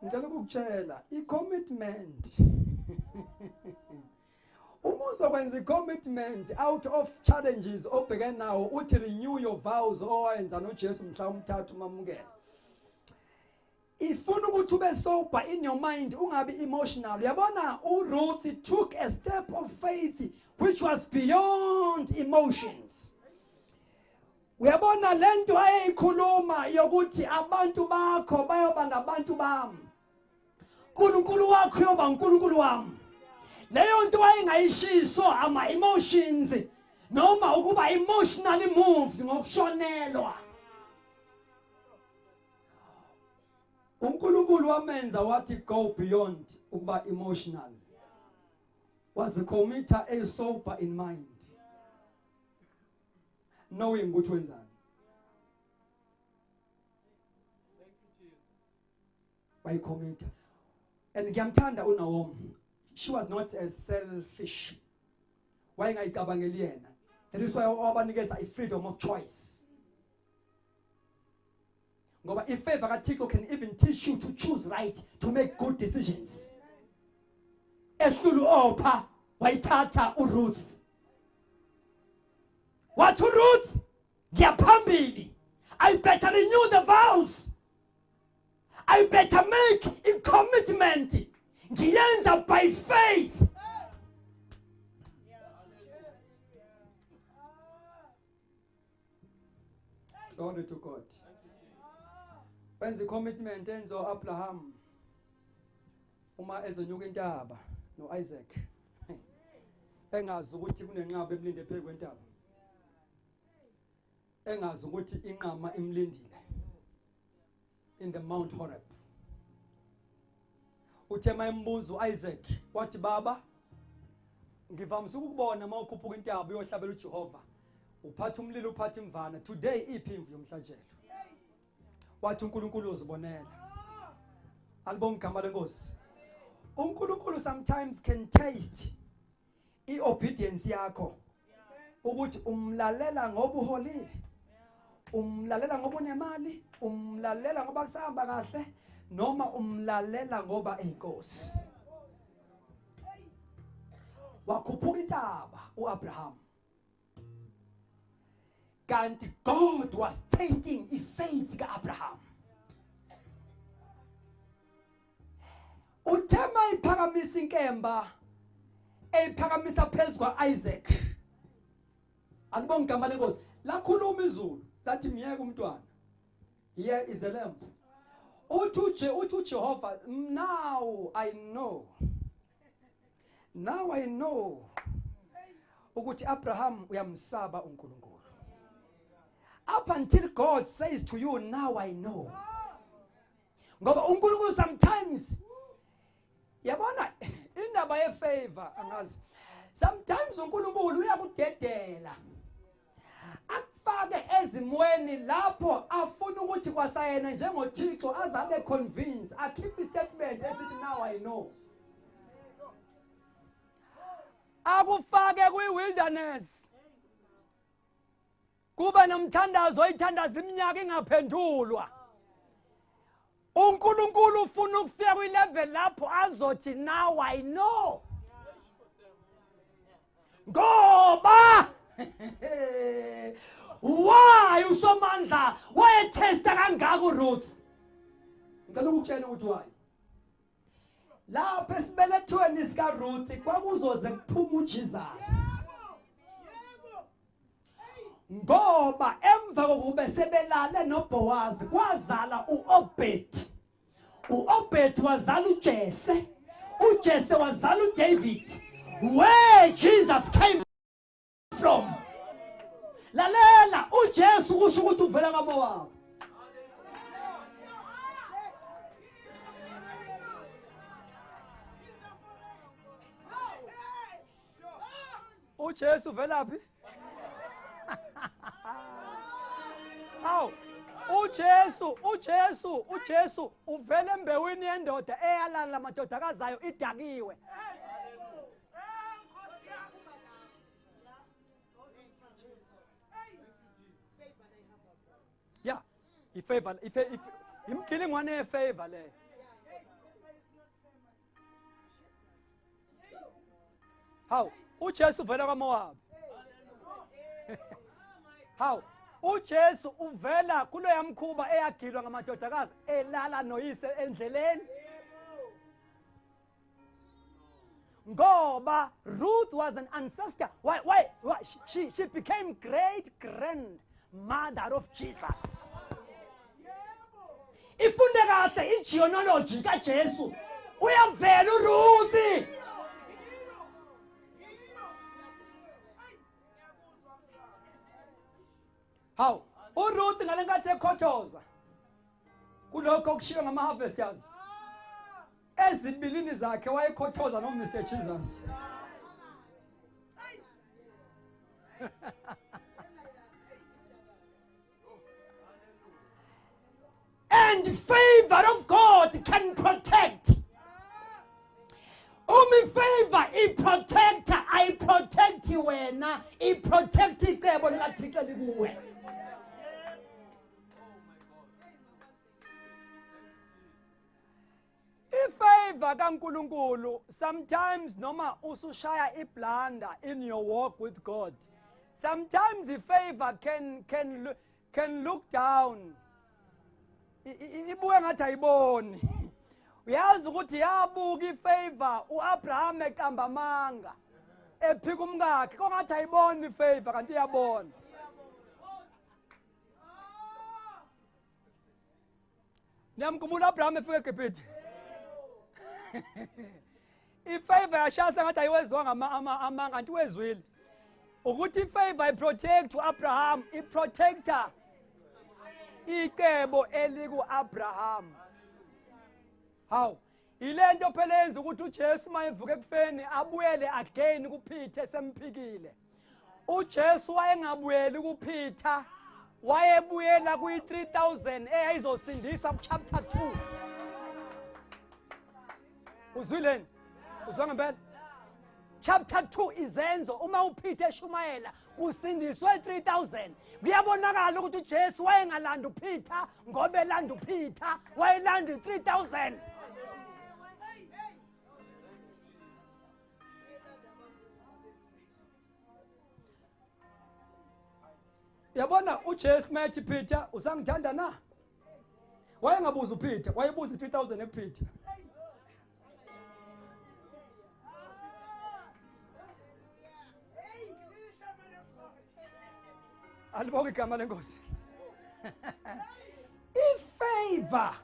Ngicela ukukutshela i-commitment, uma uzokwenza i-commitment out of challenges obhekene nawo, uthi renew your vows owayenza noJesu mhla umthathu mamukela, ifuna ukuthi ube sober in your mind, ungabi emotional. Uyabona, uRuth took a step of faith. which was beyond emotions. Uyabona lento ayeyikhuluma yokuthi abantu bakho bayoba ngabantu bami. uNkulunkulu wakho uyoba uNkulunkulu wami. Leyo nto wayengayishiso ama emotions noma ukuba emotionally moved ngokushonelwa. uNkulunkulu wamenza wathi go beyond ukuba emotional. Wazicommitta a sober in mind. Knowing ukuthi wenzani. Wayicommitta. And ngiyamthanda uNaomi. She was not as selfish. Wayengayicabangeli yena. That is why wabanikeza i-freedom of choice. Ngoba ifavor kaThixo can even teach you to choose right, to make good decisions. Ehlulu opha wayithatha uRuth. Wathi uRuth ngiyaphambili. I better renew the vows. I better make a commitment. Ngiyenza by faith. Glory to God. Wenza i-commitment enzo Abraham uma ezonyuka intaba noIsaac. Engazi ukuthi kunenqaba emlinde phezu kwentaba. Engazi ukuthi inqama imlindile in the Mount Horeb. Uthe mayembuza uIsaac wathi baba ngivamise ukukubona uma ukhuphuka intaba uyohlabela uJehova uphatha umlilo uphatha imvana today iphi imvu yomhlatshelo wathi uNkulunkulu uzibonela alibonga igama lenkosi uNkulunkulu sometimes can taste iobedience yakho ukuthi umlalela ngoba uholile umlalela ngoba unemali umlalela ngoba kusahamba kahle noma umlalela ngoba eyinkosi wakhuphuka intaba uAbraham kanti God was tasting ifaith kaAbraham uthe mayiphakamisa inkemba eyiphakamisa phezu kwa-Isaac alibonga igama lenkosi lakhuluma izulu lathi myeke umntwana here is the lamb uthi uje uthi uJehova now I know now I know ukuthi Abraham uyamsaba uNkulunkulu up until God says to you now I know ngoba uNkulunkulu sometimes yabona indaba yefavor angazi sometimes uNkulunkulu uyakudedela akufake ezimweni lapho afuna ukuthi kwasayena njengoThixo azabe convince akhiphe istatement esithi now I know akufake kwi-wilderness kube nomthandazo oyithandaza iminyaka ingaphendulwa uNkulunkulu ufuna ukufika kwilevel lapho azothi now I know ngoba why usomandla wayethesta kangaka uRuth ngicela ukukutshela ukuthi why lapha esibelethweni sikaRuth kwakuzoze kuphume uJesus ngoba emva kokube sebelale noBoaz kwazala uObed uObed wazala uJese uJese wazala uDavid where Jesus came from lalela uJesu kusho ukuthi uvela kaMowabi uJesu uvelaphi Awu uJesu uJesu uJesu uvela embewini yendoda eyalala amadodakazi ayo idakiwe Yeah ifavor ife imgilingwane yefavor leyo Hawu, uJesu uvela kwaMowabi. Hawu, uJesu uvela kuloya mkhuba eyagilwa ngamadodakazi elala noyise endleleni. Ngoba Ruth was an ancestor. Why why, why she, she became great grandmother of Jesus. Ifunde kahle igenealogy kaJesu. Uyavela uRuth. Hawu, uRuth ngalenkathi ekhothoza kulokho okushiwo ngama harvesters ezibilini zakhe wayekhothoza no Mr Jesus. And favor of God can protect. Uma ifavor iprotector ayiprotect wena, iprotect icebo likaThixo likuwe. Ifavor kaNkuluNkulu sometimes noma usushaya iblanda in your walk with God. Sometimes the favor can can can look down. Ibuye ngathi ayiboni. Uyazi ukuthi yabuka ifavor uAbraham eqamba amanga. Ephika umkakhe kongathi ayiboni ifavor kanti iyabona. Niyamkhumbula Abraham efika eGibhithe. Ifavor yashaya sengathi ayiwezwanga amanga kanti wezwile. Ukuthi ifavor iprotect uAbraham, iprotector icebo eliku-Abraham. Hawu, yilento phela yenza ukuthi uJesu mayevuka ekufeni abuyele again kuPeter esemphikile. uJesu wayengabuyeli kuPeter wayebuyela kwi-3000 eyayizosindiswa kuchapter 2 uzwileni uzwa ngempela chapter 2 izenzo uma uPeter eshumayela kusindiswe 3000 kuyabonakala ukuthi uJesu wayengalanda uPeter ngoba elanda uPeter wayelanda i-3000 Yabona uJesu mayethi Peter usangithanda na? Wayengabuza uPeter, wayebuza i3000 ekuPeter. Alibonge igama lenkosi. Ifavor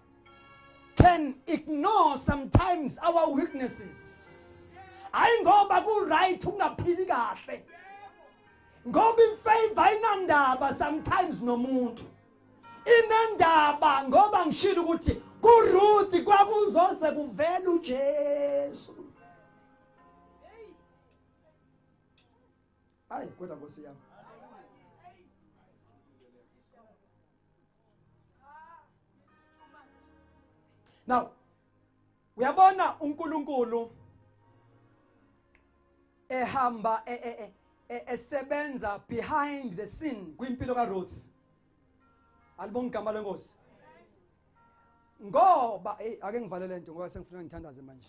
can ignore sometimes our weaknesses. Hayi ngoba ku right ungaphili kahle. Ngoba ifavor ayinandaba sometimes nomuntu. Inendaba ngoba ngishilo ukuthi kuRuth kwakuzoze kuvele uJesu. Hayi kodwa Nkosi yami. Now uyabona uNkulunkulu ehamba e, e, e, esebenza behind the scene kwimpilo kaRuth. Alibonga igama lenkosi. Ngoba hey ake ngivale lento ngoba sengifuna ngithandaze manje.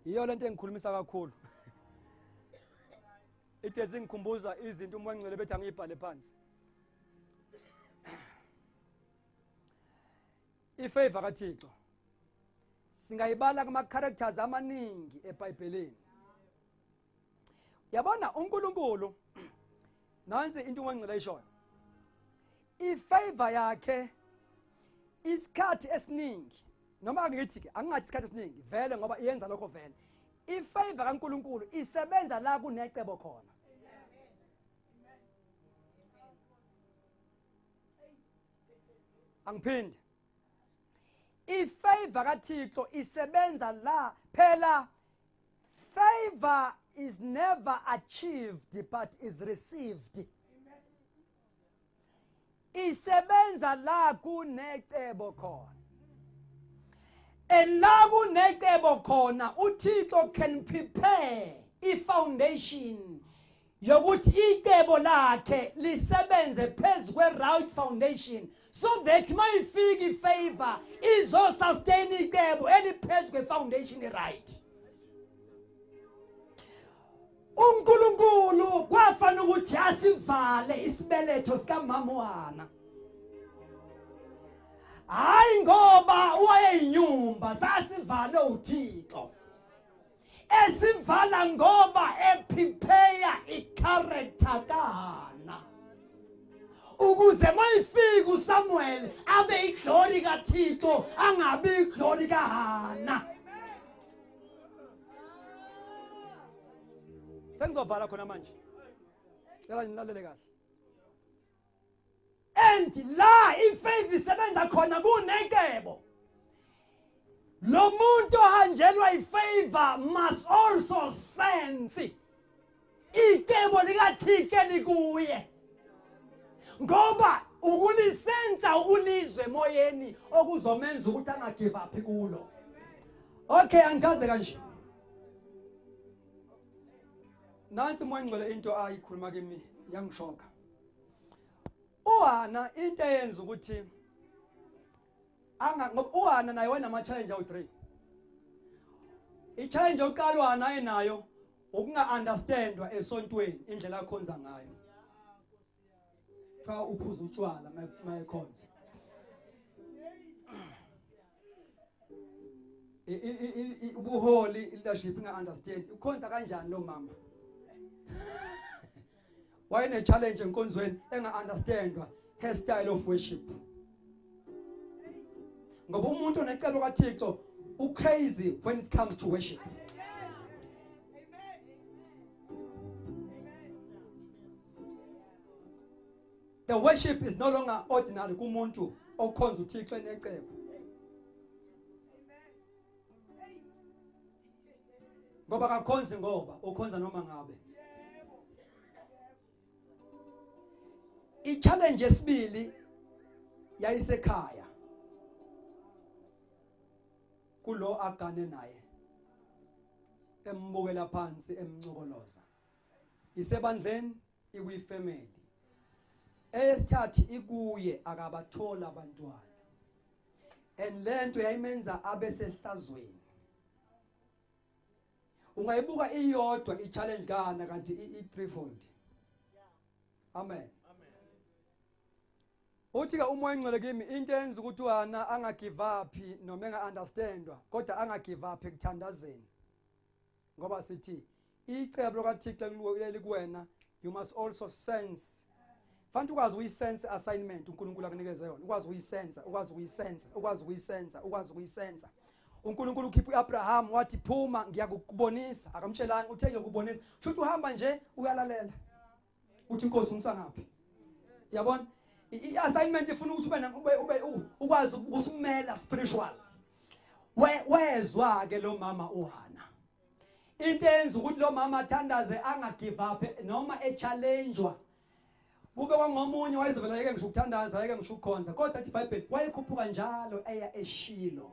Yiyo lento engikhulumisa kakhulu. Ithe zingikhumbuza izinto umoya ongcwele bethi angiyibhale phansi. Ifavor kaThixo singayibala kuma characters amaningi eBhayibhelini. Yabona uNkulunkulu nansi into umoya ongcwele ayishoyo. Ifavor yakhe isikhathi esiningi noma ngithi ke angingathi isikhathi esiningi vele ngoba iyenza lokho vele ifavor kaNkuluNkulu isebenza la kunecebo khona angiphinde ifavor kaThixo isebenza la phela favor is never achieved but is received isebenza la kunecebo khona and la kunecebo khona uThixo can prepare ifoundation yokuthi icebo lakhe lisebenze phezu kwe-right foundation so that mayifika ifavor izosustain icebo eliphezu kwe-foundation e-right uNkulunkulu kwafana ukuthi asivale isibeletho sikamama uHana hayi ngoba wayeyinyumba sasivale uThixo. Esivala ngoba eprepare icharacter kaHana. Ukuze mayifika uSamuel abe iglory kaThixo angabi iglory kaHana. Sengizovala khona manje. Cela nilalele kahle. And la ifavor isebenza khona kunecebo. Lo muntu ohanjelwa ifavor must also sense icebo likaThixo likuye. Ngoba ukulisensa ukulizwe emoyeni okuzomenza ukuthi angagive up kulo. Okay, angichaze kanje. Nansi moya ngcwele into ayikhuluma kimi yangishoka. uHana into eyenza ukuthi anga ngoba uHana naye wayenama challenge awu3 i challenge yokuqala uHana ayenayo ukunga understandwa esontweni indlela akhonza ngayo kuthiwa uphuza utshwala mayekhonza ubuholi leadership inga understand ukhonza kanjani lo mama wayene challenge enkonzweni enga understandwa her style of worship ngoba umuntu onecebo kaThixo u crazy when it comes to worship The worship is no longer ordinary kumuntu okhonza uThixo enecebo. Ngoba akakhonzi ngoba ukhonza noma ngabe. I-challenge yesibili yayisekhaya. Kulo agane naye. Embukela phansi emncokoloza. Isebandleni ikwifamily eyesithathu ikuye akabathola abantwana and lento yayimenza abe sehlazweni ungayibuka iyodwa i-challenge kana kanti i-threefold amen uthi ke umoya engcwele kimi into enza ukuthi uHana angagive up noma enga-understandwa kodwa angagive up ekuthandazeni ngoba sithi icebo likaThixo elikuwena you must also sense fanele ukwazi ukuyisense assignment uNkulunkulu akunikeze yona ukwazi ukuyisensa ukwazi ukuyisensa ukwazi ukuyisensa ukwazi ukuyisensa uNkulunkulu ukhipha uAbraham wathi phuma ngiyakukubonisa akamtshelanga uthe ngiyakubonisa kusho uhamba nje uyalalela uthi inkosi ungisangaphi yabona i-assignment ifuna ukuthi ube ube ukwazi ukusimela spiritual wezwa ke lo mama uHana into enza ukuthi lo mama athandaze anga give up noma echallengewa kube kwangomunye wayezovela yeke ngisho ukuthandaza yeke ngisho ukukhonza kodwa athi iBhayibheli wayekhuphuka njalo eya eShilo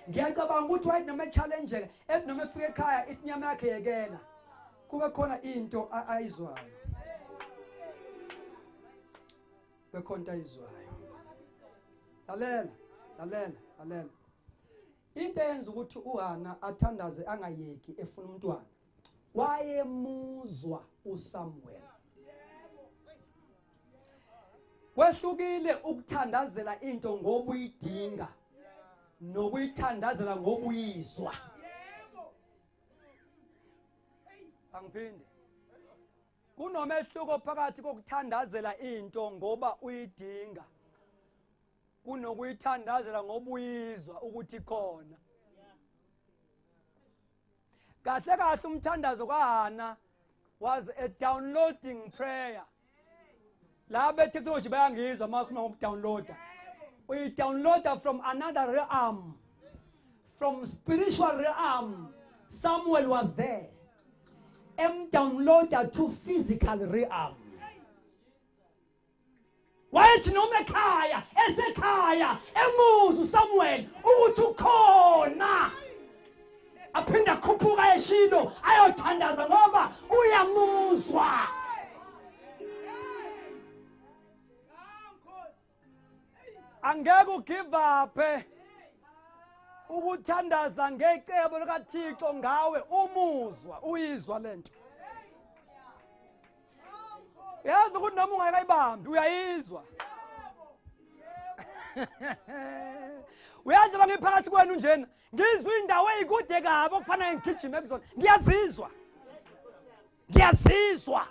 ngiyacabanga ukuthi wayethi noma echallenge ethi noma efika ekhaya ithi inyama yakhe yekela kube khona into ayizwayo bekhona into ayizwayo lalela lalela lalela into eyenza ukuthi uHana athandaze angayeki efuna umntwana wayemuzwa uSamuel kwehlukile ukuthandazela into ngoba uyidinga nokuyithandazela ngoba uyizwa angiphinde kunomehluko phakathi kokuthandazela into ngoba uyidinga kunokuyithandazela ngoba uyizwa ukuthi khona kahle kahle umthandazo kaHana was a downloading prayer la be technology bayangizwa uma khuluma ngokudownloada uyidownloada from another realm from spiritual realm Samuel was there emdownloada to physical realm wayethi noma ekhaya esekhaya emuzi uSamuel ukuthi ukhona aphinde akhuphuka eshilo ayothandaza ngoba uyamuzwa angeke ugive up ukuthandaza ngecebo likaThixo ngawe umuzwa uyizwa lento yazi ukuthi noma ungakayibambi uyayizwa Uyazi ba ngiphakathi kwenu njena, ngizwa indawo ezikude kabi okufanele ngigijime kuzona. Ngiyazizwa. Ngiyazizwa.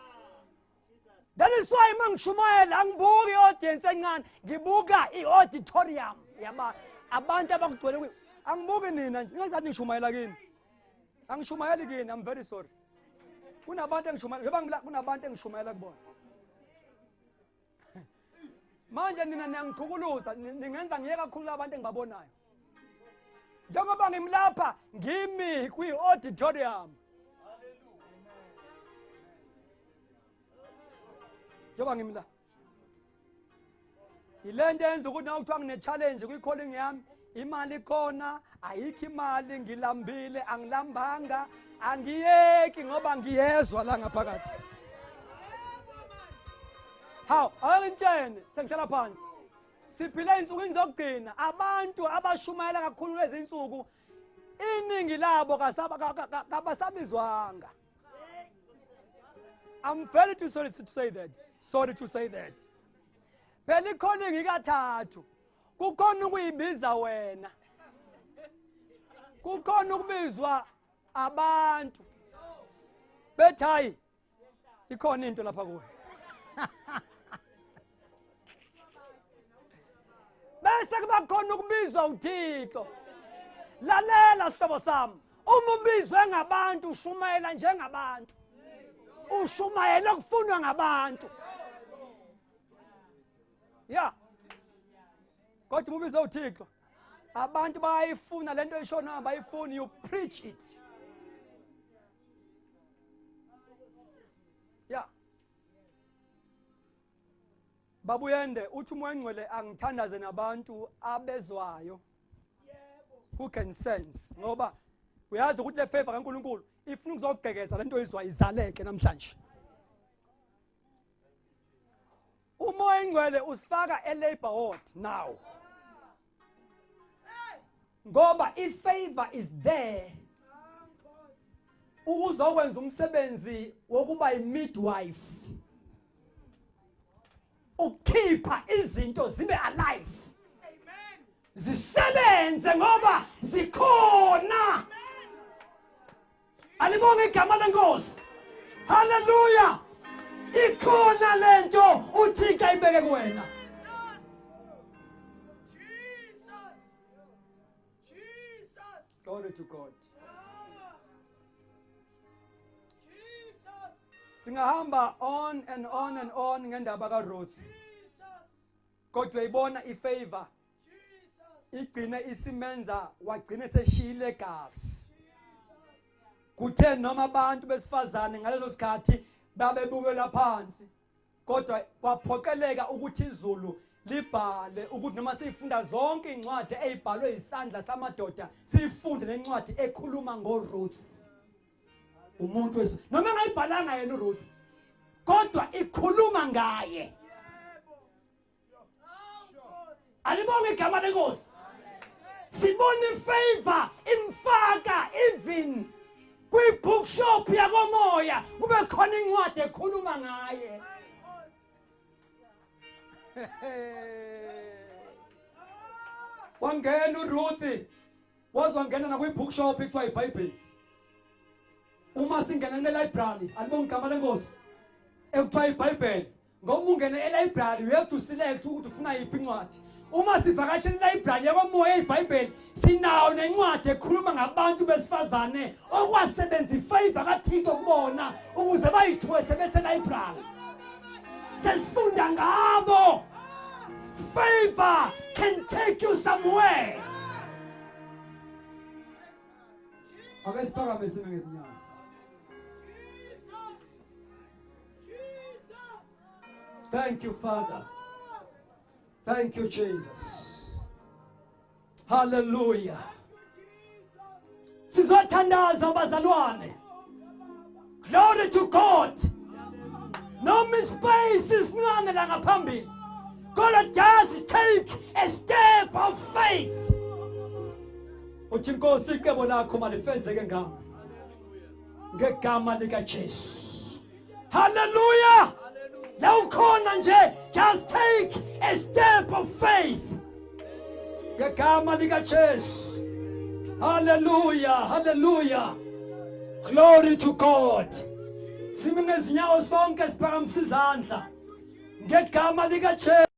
That is why mangishumayela angibuki i-audience encane, ngibuka i-auditorium yaba abantu abakugcwele kuyo. Angibuki nina nje, ningacathi ngishumayela kini. Angishumayeli kini, I'm very sorry. Kunabantu engishumayela, njengoba kunabantu engishumayela kubona. Manje nina niyangichukuluza, ningenza ngiye kakhulu abantu engibabonayo. Njengoba ngimlapha ngimi kwi-auditorium. Njengoba ngimla. Yilento yenza ukuthi nawe kuthiwa ngine-challenge kwi-calling yami, imali ikhona, ayikho imali, ngilambile, angilambanga, angiyeki ngoba ngiyezwa la ngaphakathi. Hawu, awungitshene, sengihlala phansi. Siphila ey'nsukwini zokugcina, abantu abashumayela kakhulu lezi nsuku, iningi labo kabasabizwanga. I'm very too sorry to say that. Sorry to say that. Phela i-calling ikathathu. Kukhona ukuyibiza wena. Kukhona ukubizwa abantu. Bethi hayi ikhona into lapha kuwe. Bese kuba khona ukubizwa uThixo. Lalela sihlobo sami. Uma ubizwe ngabantu ushumayela njengabantu. Ushumayela okufunwa ngabantu. Yeah. Kodwa uma ubizwe uThixo abantu bayayifuna lento oyishonayo bayifuni you preach it. Yeah. Babuyende uthi umoya ongcwele angithandaze nabantu abezwayo who can sense ngoba uyazi ukuthi le favor kaNkuluNkulu ifuna ukuzogqekeza lento oyizwa izaleke namhlanje. Umoya ongcwele usifaka e-labor ward now. Ngoba i-favor is there ukuzokwenza umsebenzi wokuba i-midwife. Ukukhipha izinto zibe alive. Zisebenze ngoba zikhona. Alibonge igama lenkosi. Hallelujah. Ikhona lento uThixo ayibeke kuwena. Jesus. Jesus. Glory to God. Jesus. Singahamba on and on and on ngendaba kaRuth. Jesus. Kodwa uyayibona ifavor Jesus. igcine isimenza wagcine seshiyile igazi. Kuthe noma abantu besifazane ngaleso sikhathi babebukela phansi kodwa kwaphoqeleka ukuthi izulu libhale ukuthi noma siyifunda zonke incwadi ezibhalwe isandla samadoda siyifunde nencwadi ekhuluma ngoRuth. Umuntu wesi noma engayibhalanga yena uRuth kodwa ikhuluma ngaye. Alibonge igama lenkosi. Sibona ifavor imfaka even kwi-bookshop yakomoya kube khona incwadi ekhuluma ngaye. Wangena uRuth waze wangena nakwi-bookshop ekuthiwa iBhayibheli. Uma singena e-library alibonge igama lenkosi ekuthiwa iBhayibheli ngoba ungena e-library you have to select ukuthi ufuna yiphi incwadi. Uma sivakashela i-library yakomoya iBhayibheli sinawo nencwadi ekhuluma ngabantu besifazane okwasebenza ifavor kaThixo kubona ukuze bayithwese bese library. Sesifunda ngabo. Favor can take you somewhere. Ake siphakame sime ngezinyawo. Jesus. Jesus. Thank you, Father. Thank you, Jesus. Hallelujah. Sizothandaza bazalwane. Glory to God. Noma ispace isincane la ngaphambili. Kodwa just take a step of faith. Uthi Nkosi icebo lakho malifezeke ngami. Ngegama lika Jesu. Hallelujah. La ukhona nje just take a step of faith. Ngegama likaJesu. Hallelujah, hallelujah. Glory to God. Simi ngezinyawo sonke, siphakamisa izandla ngegama likaJesu.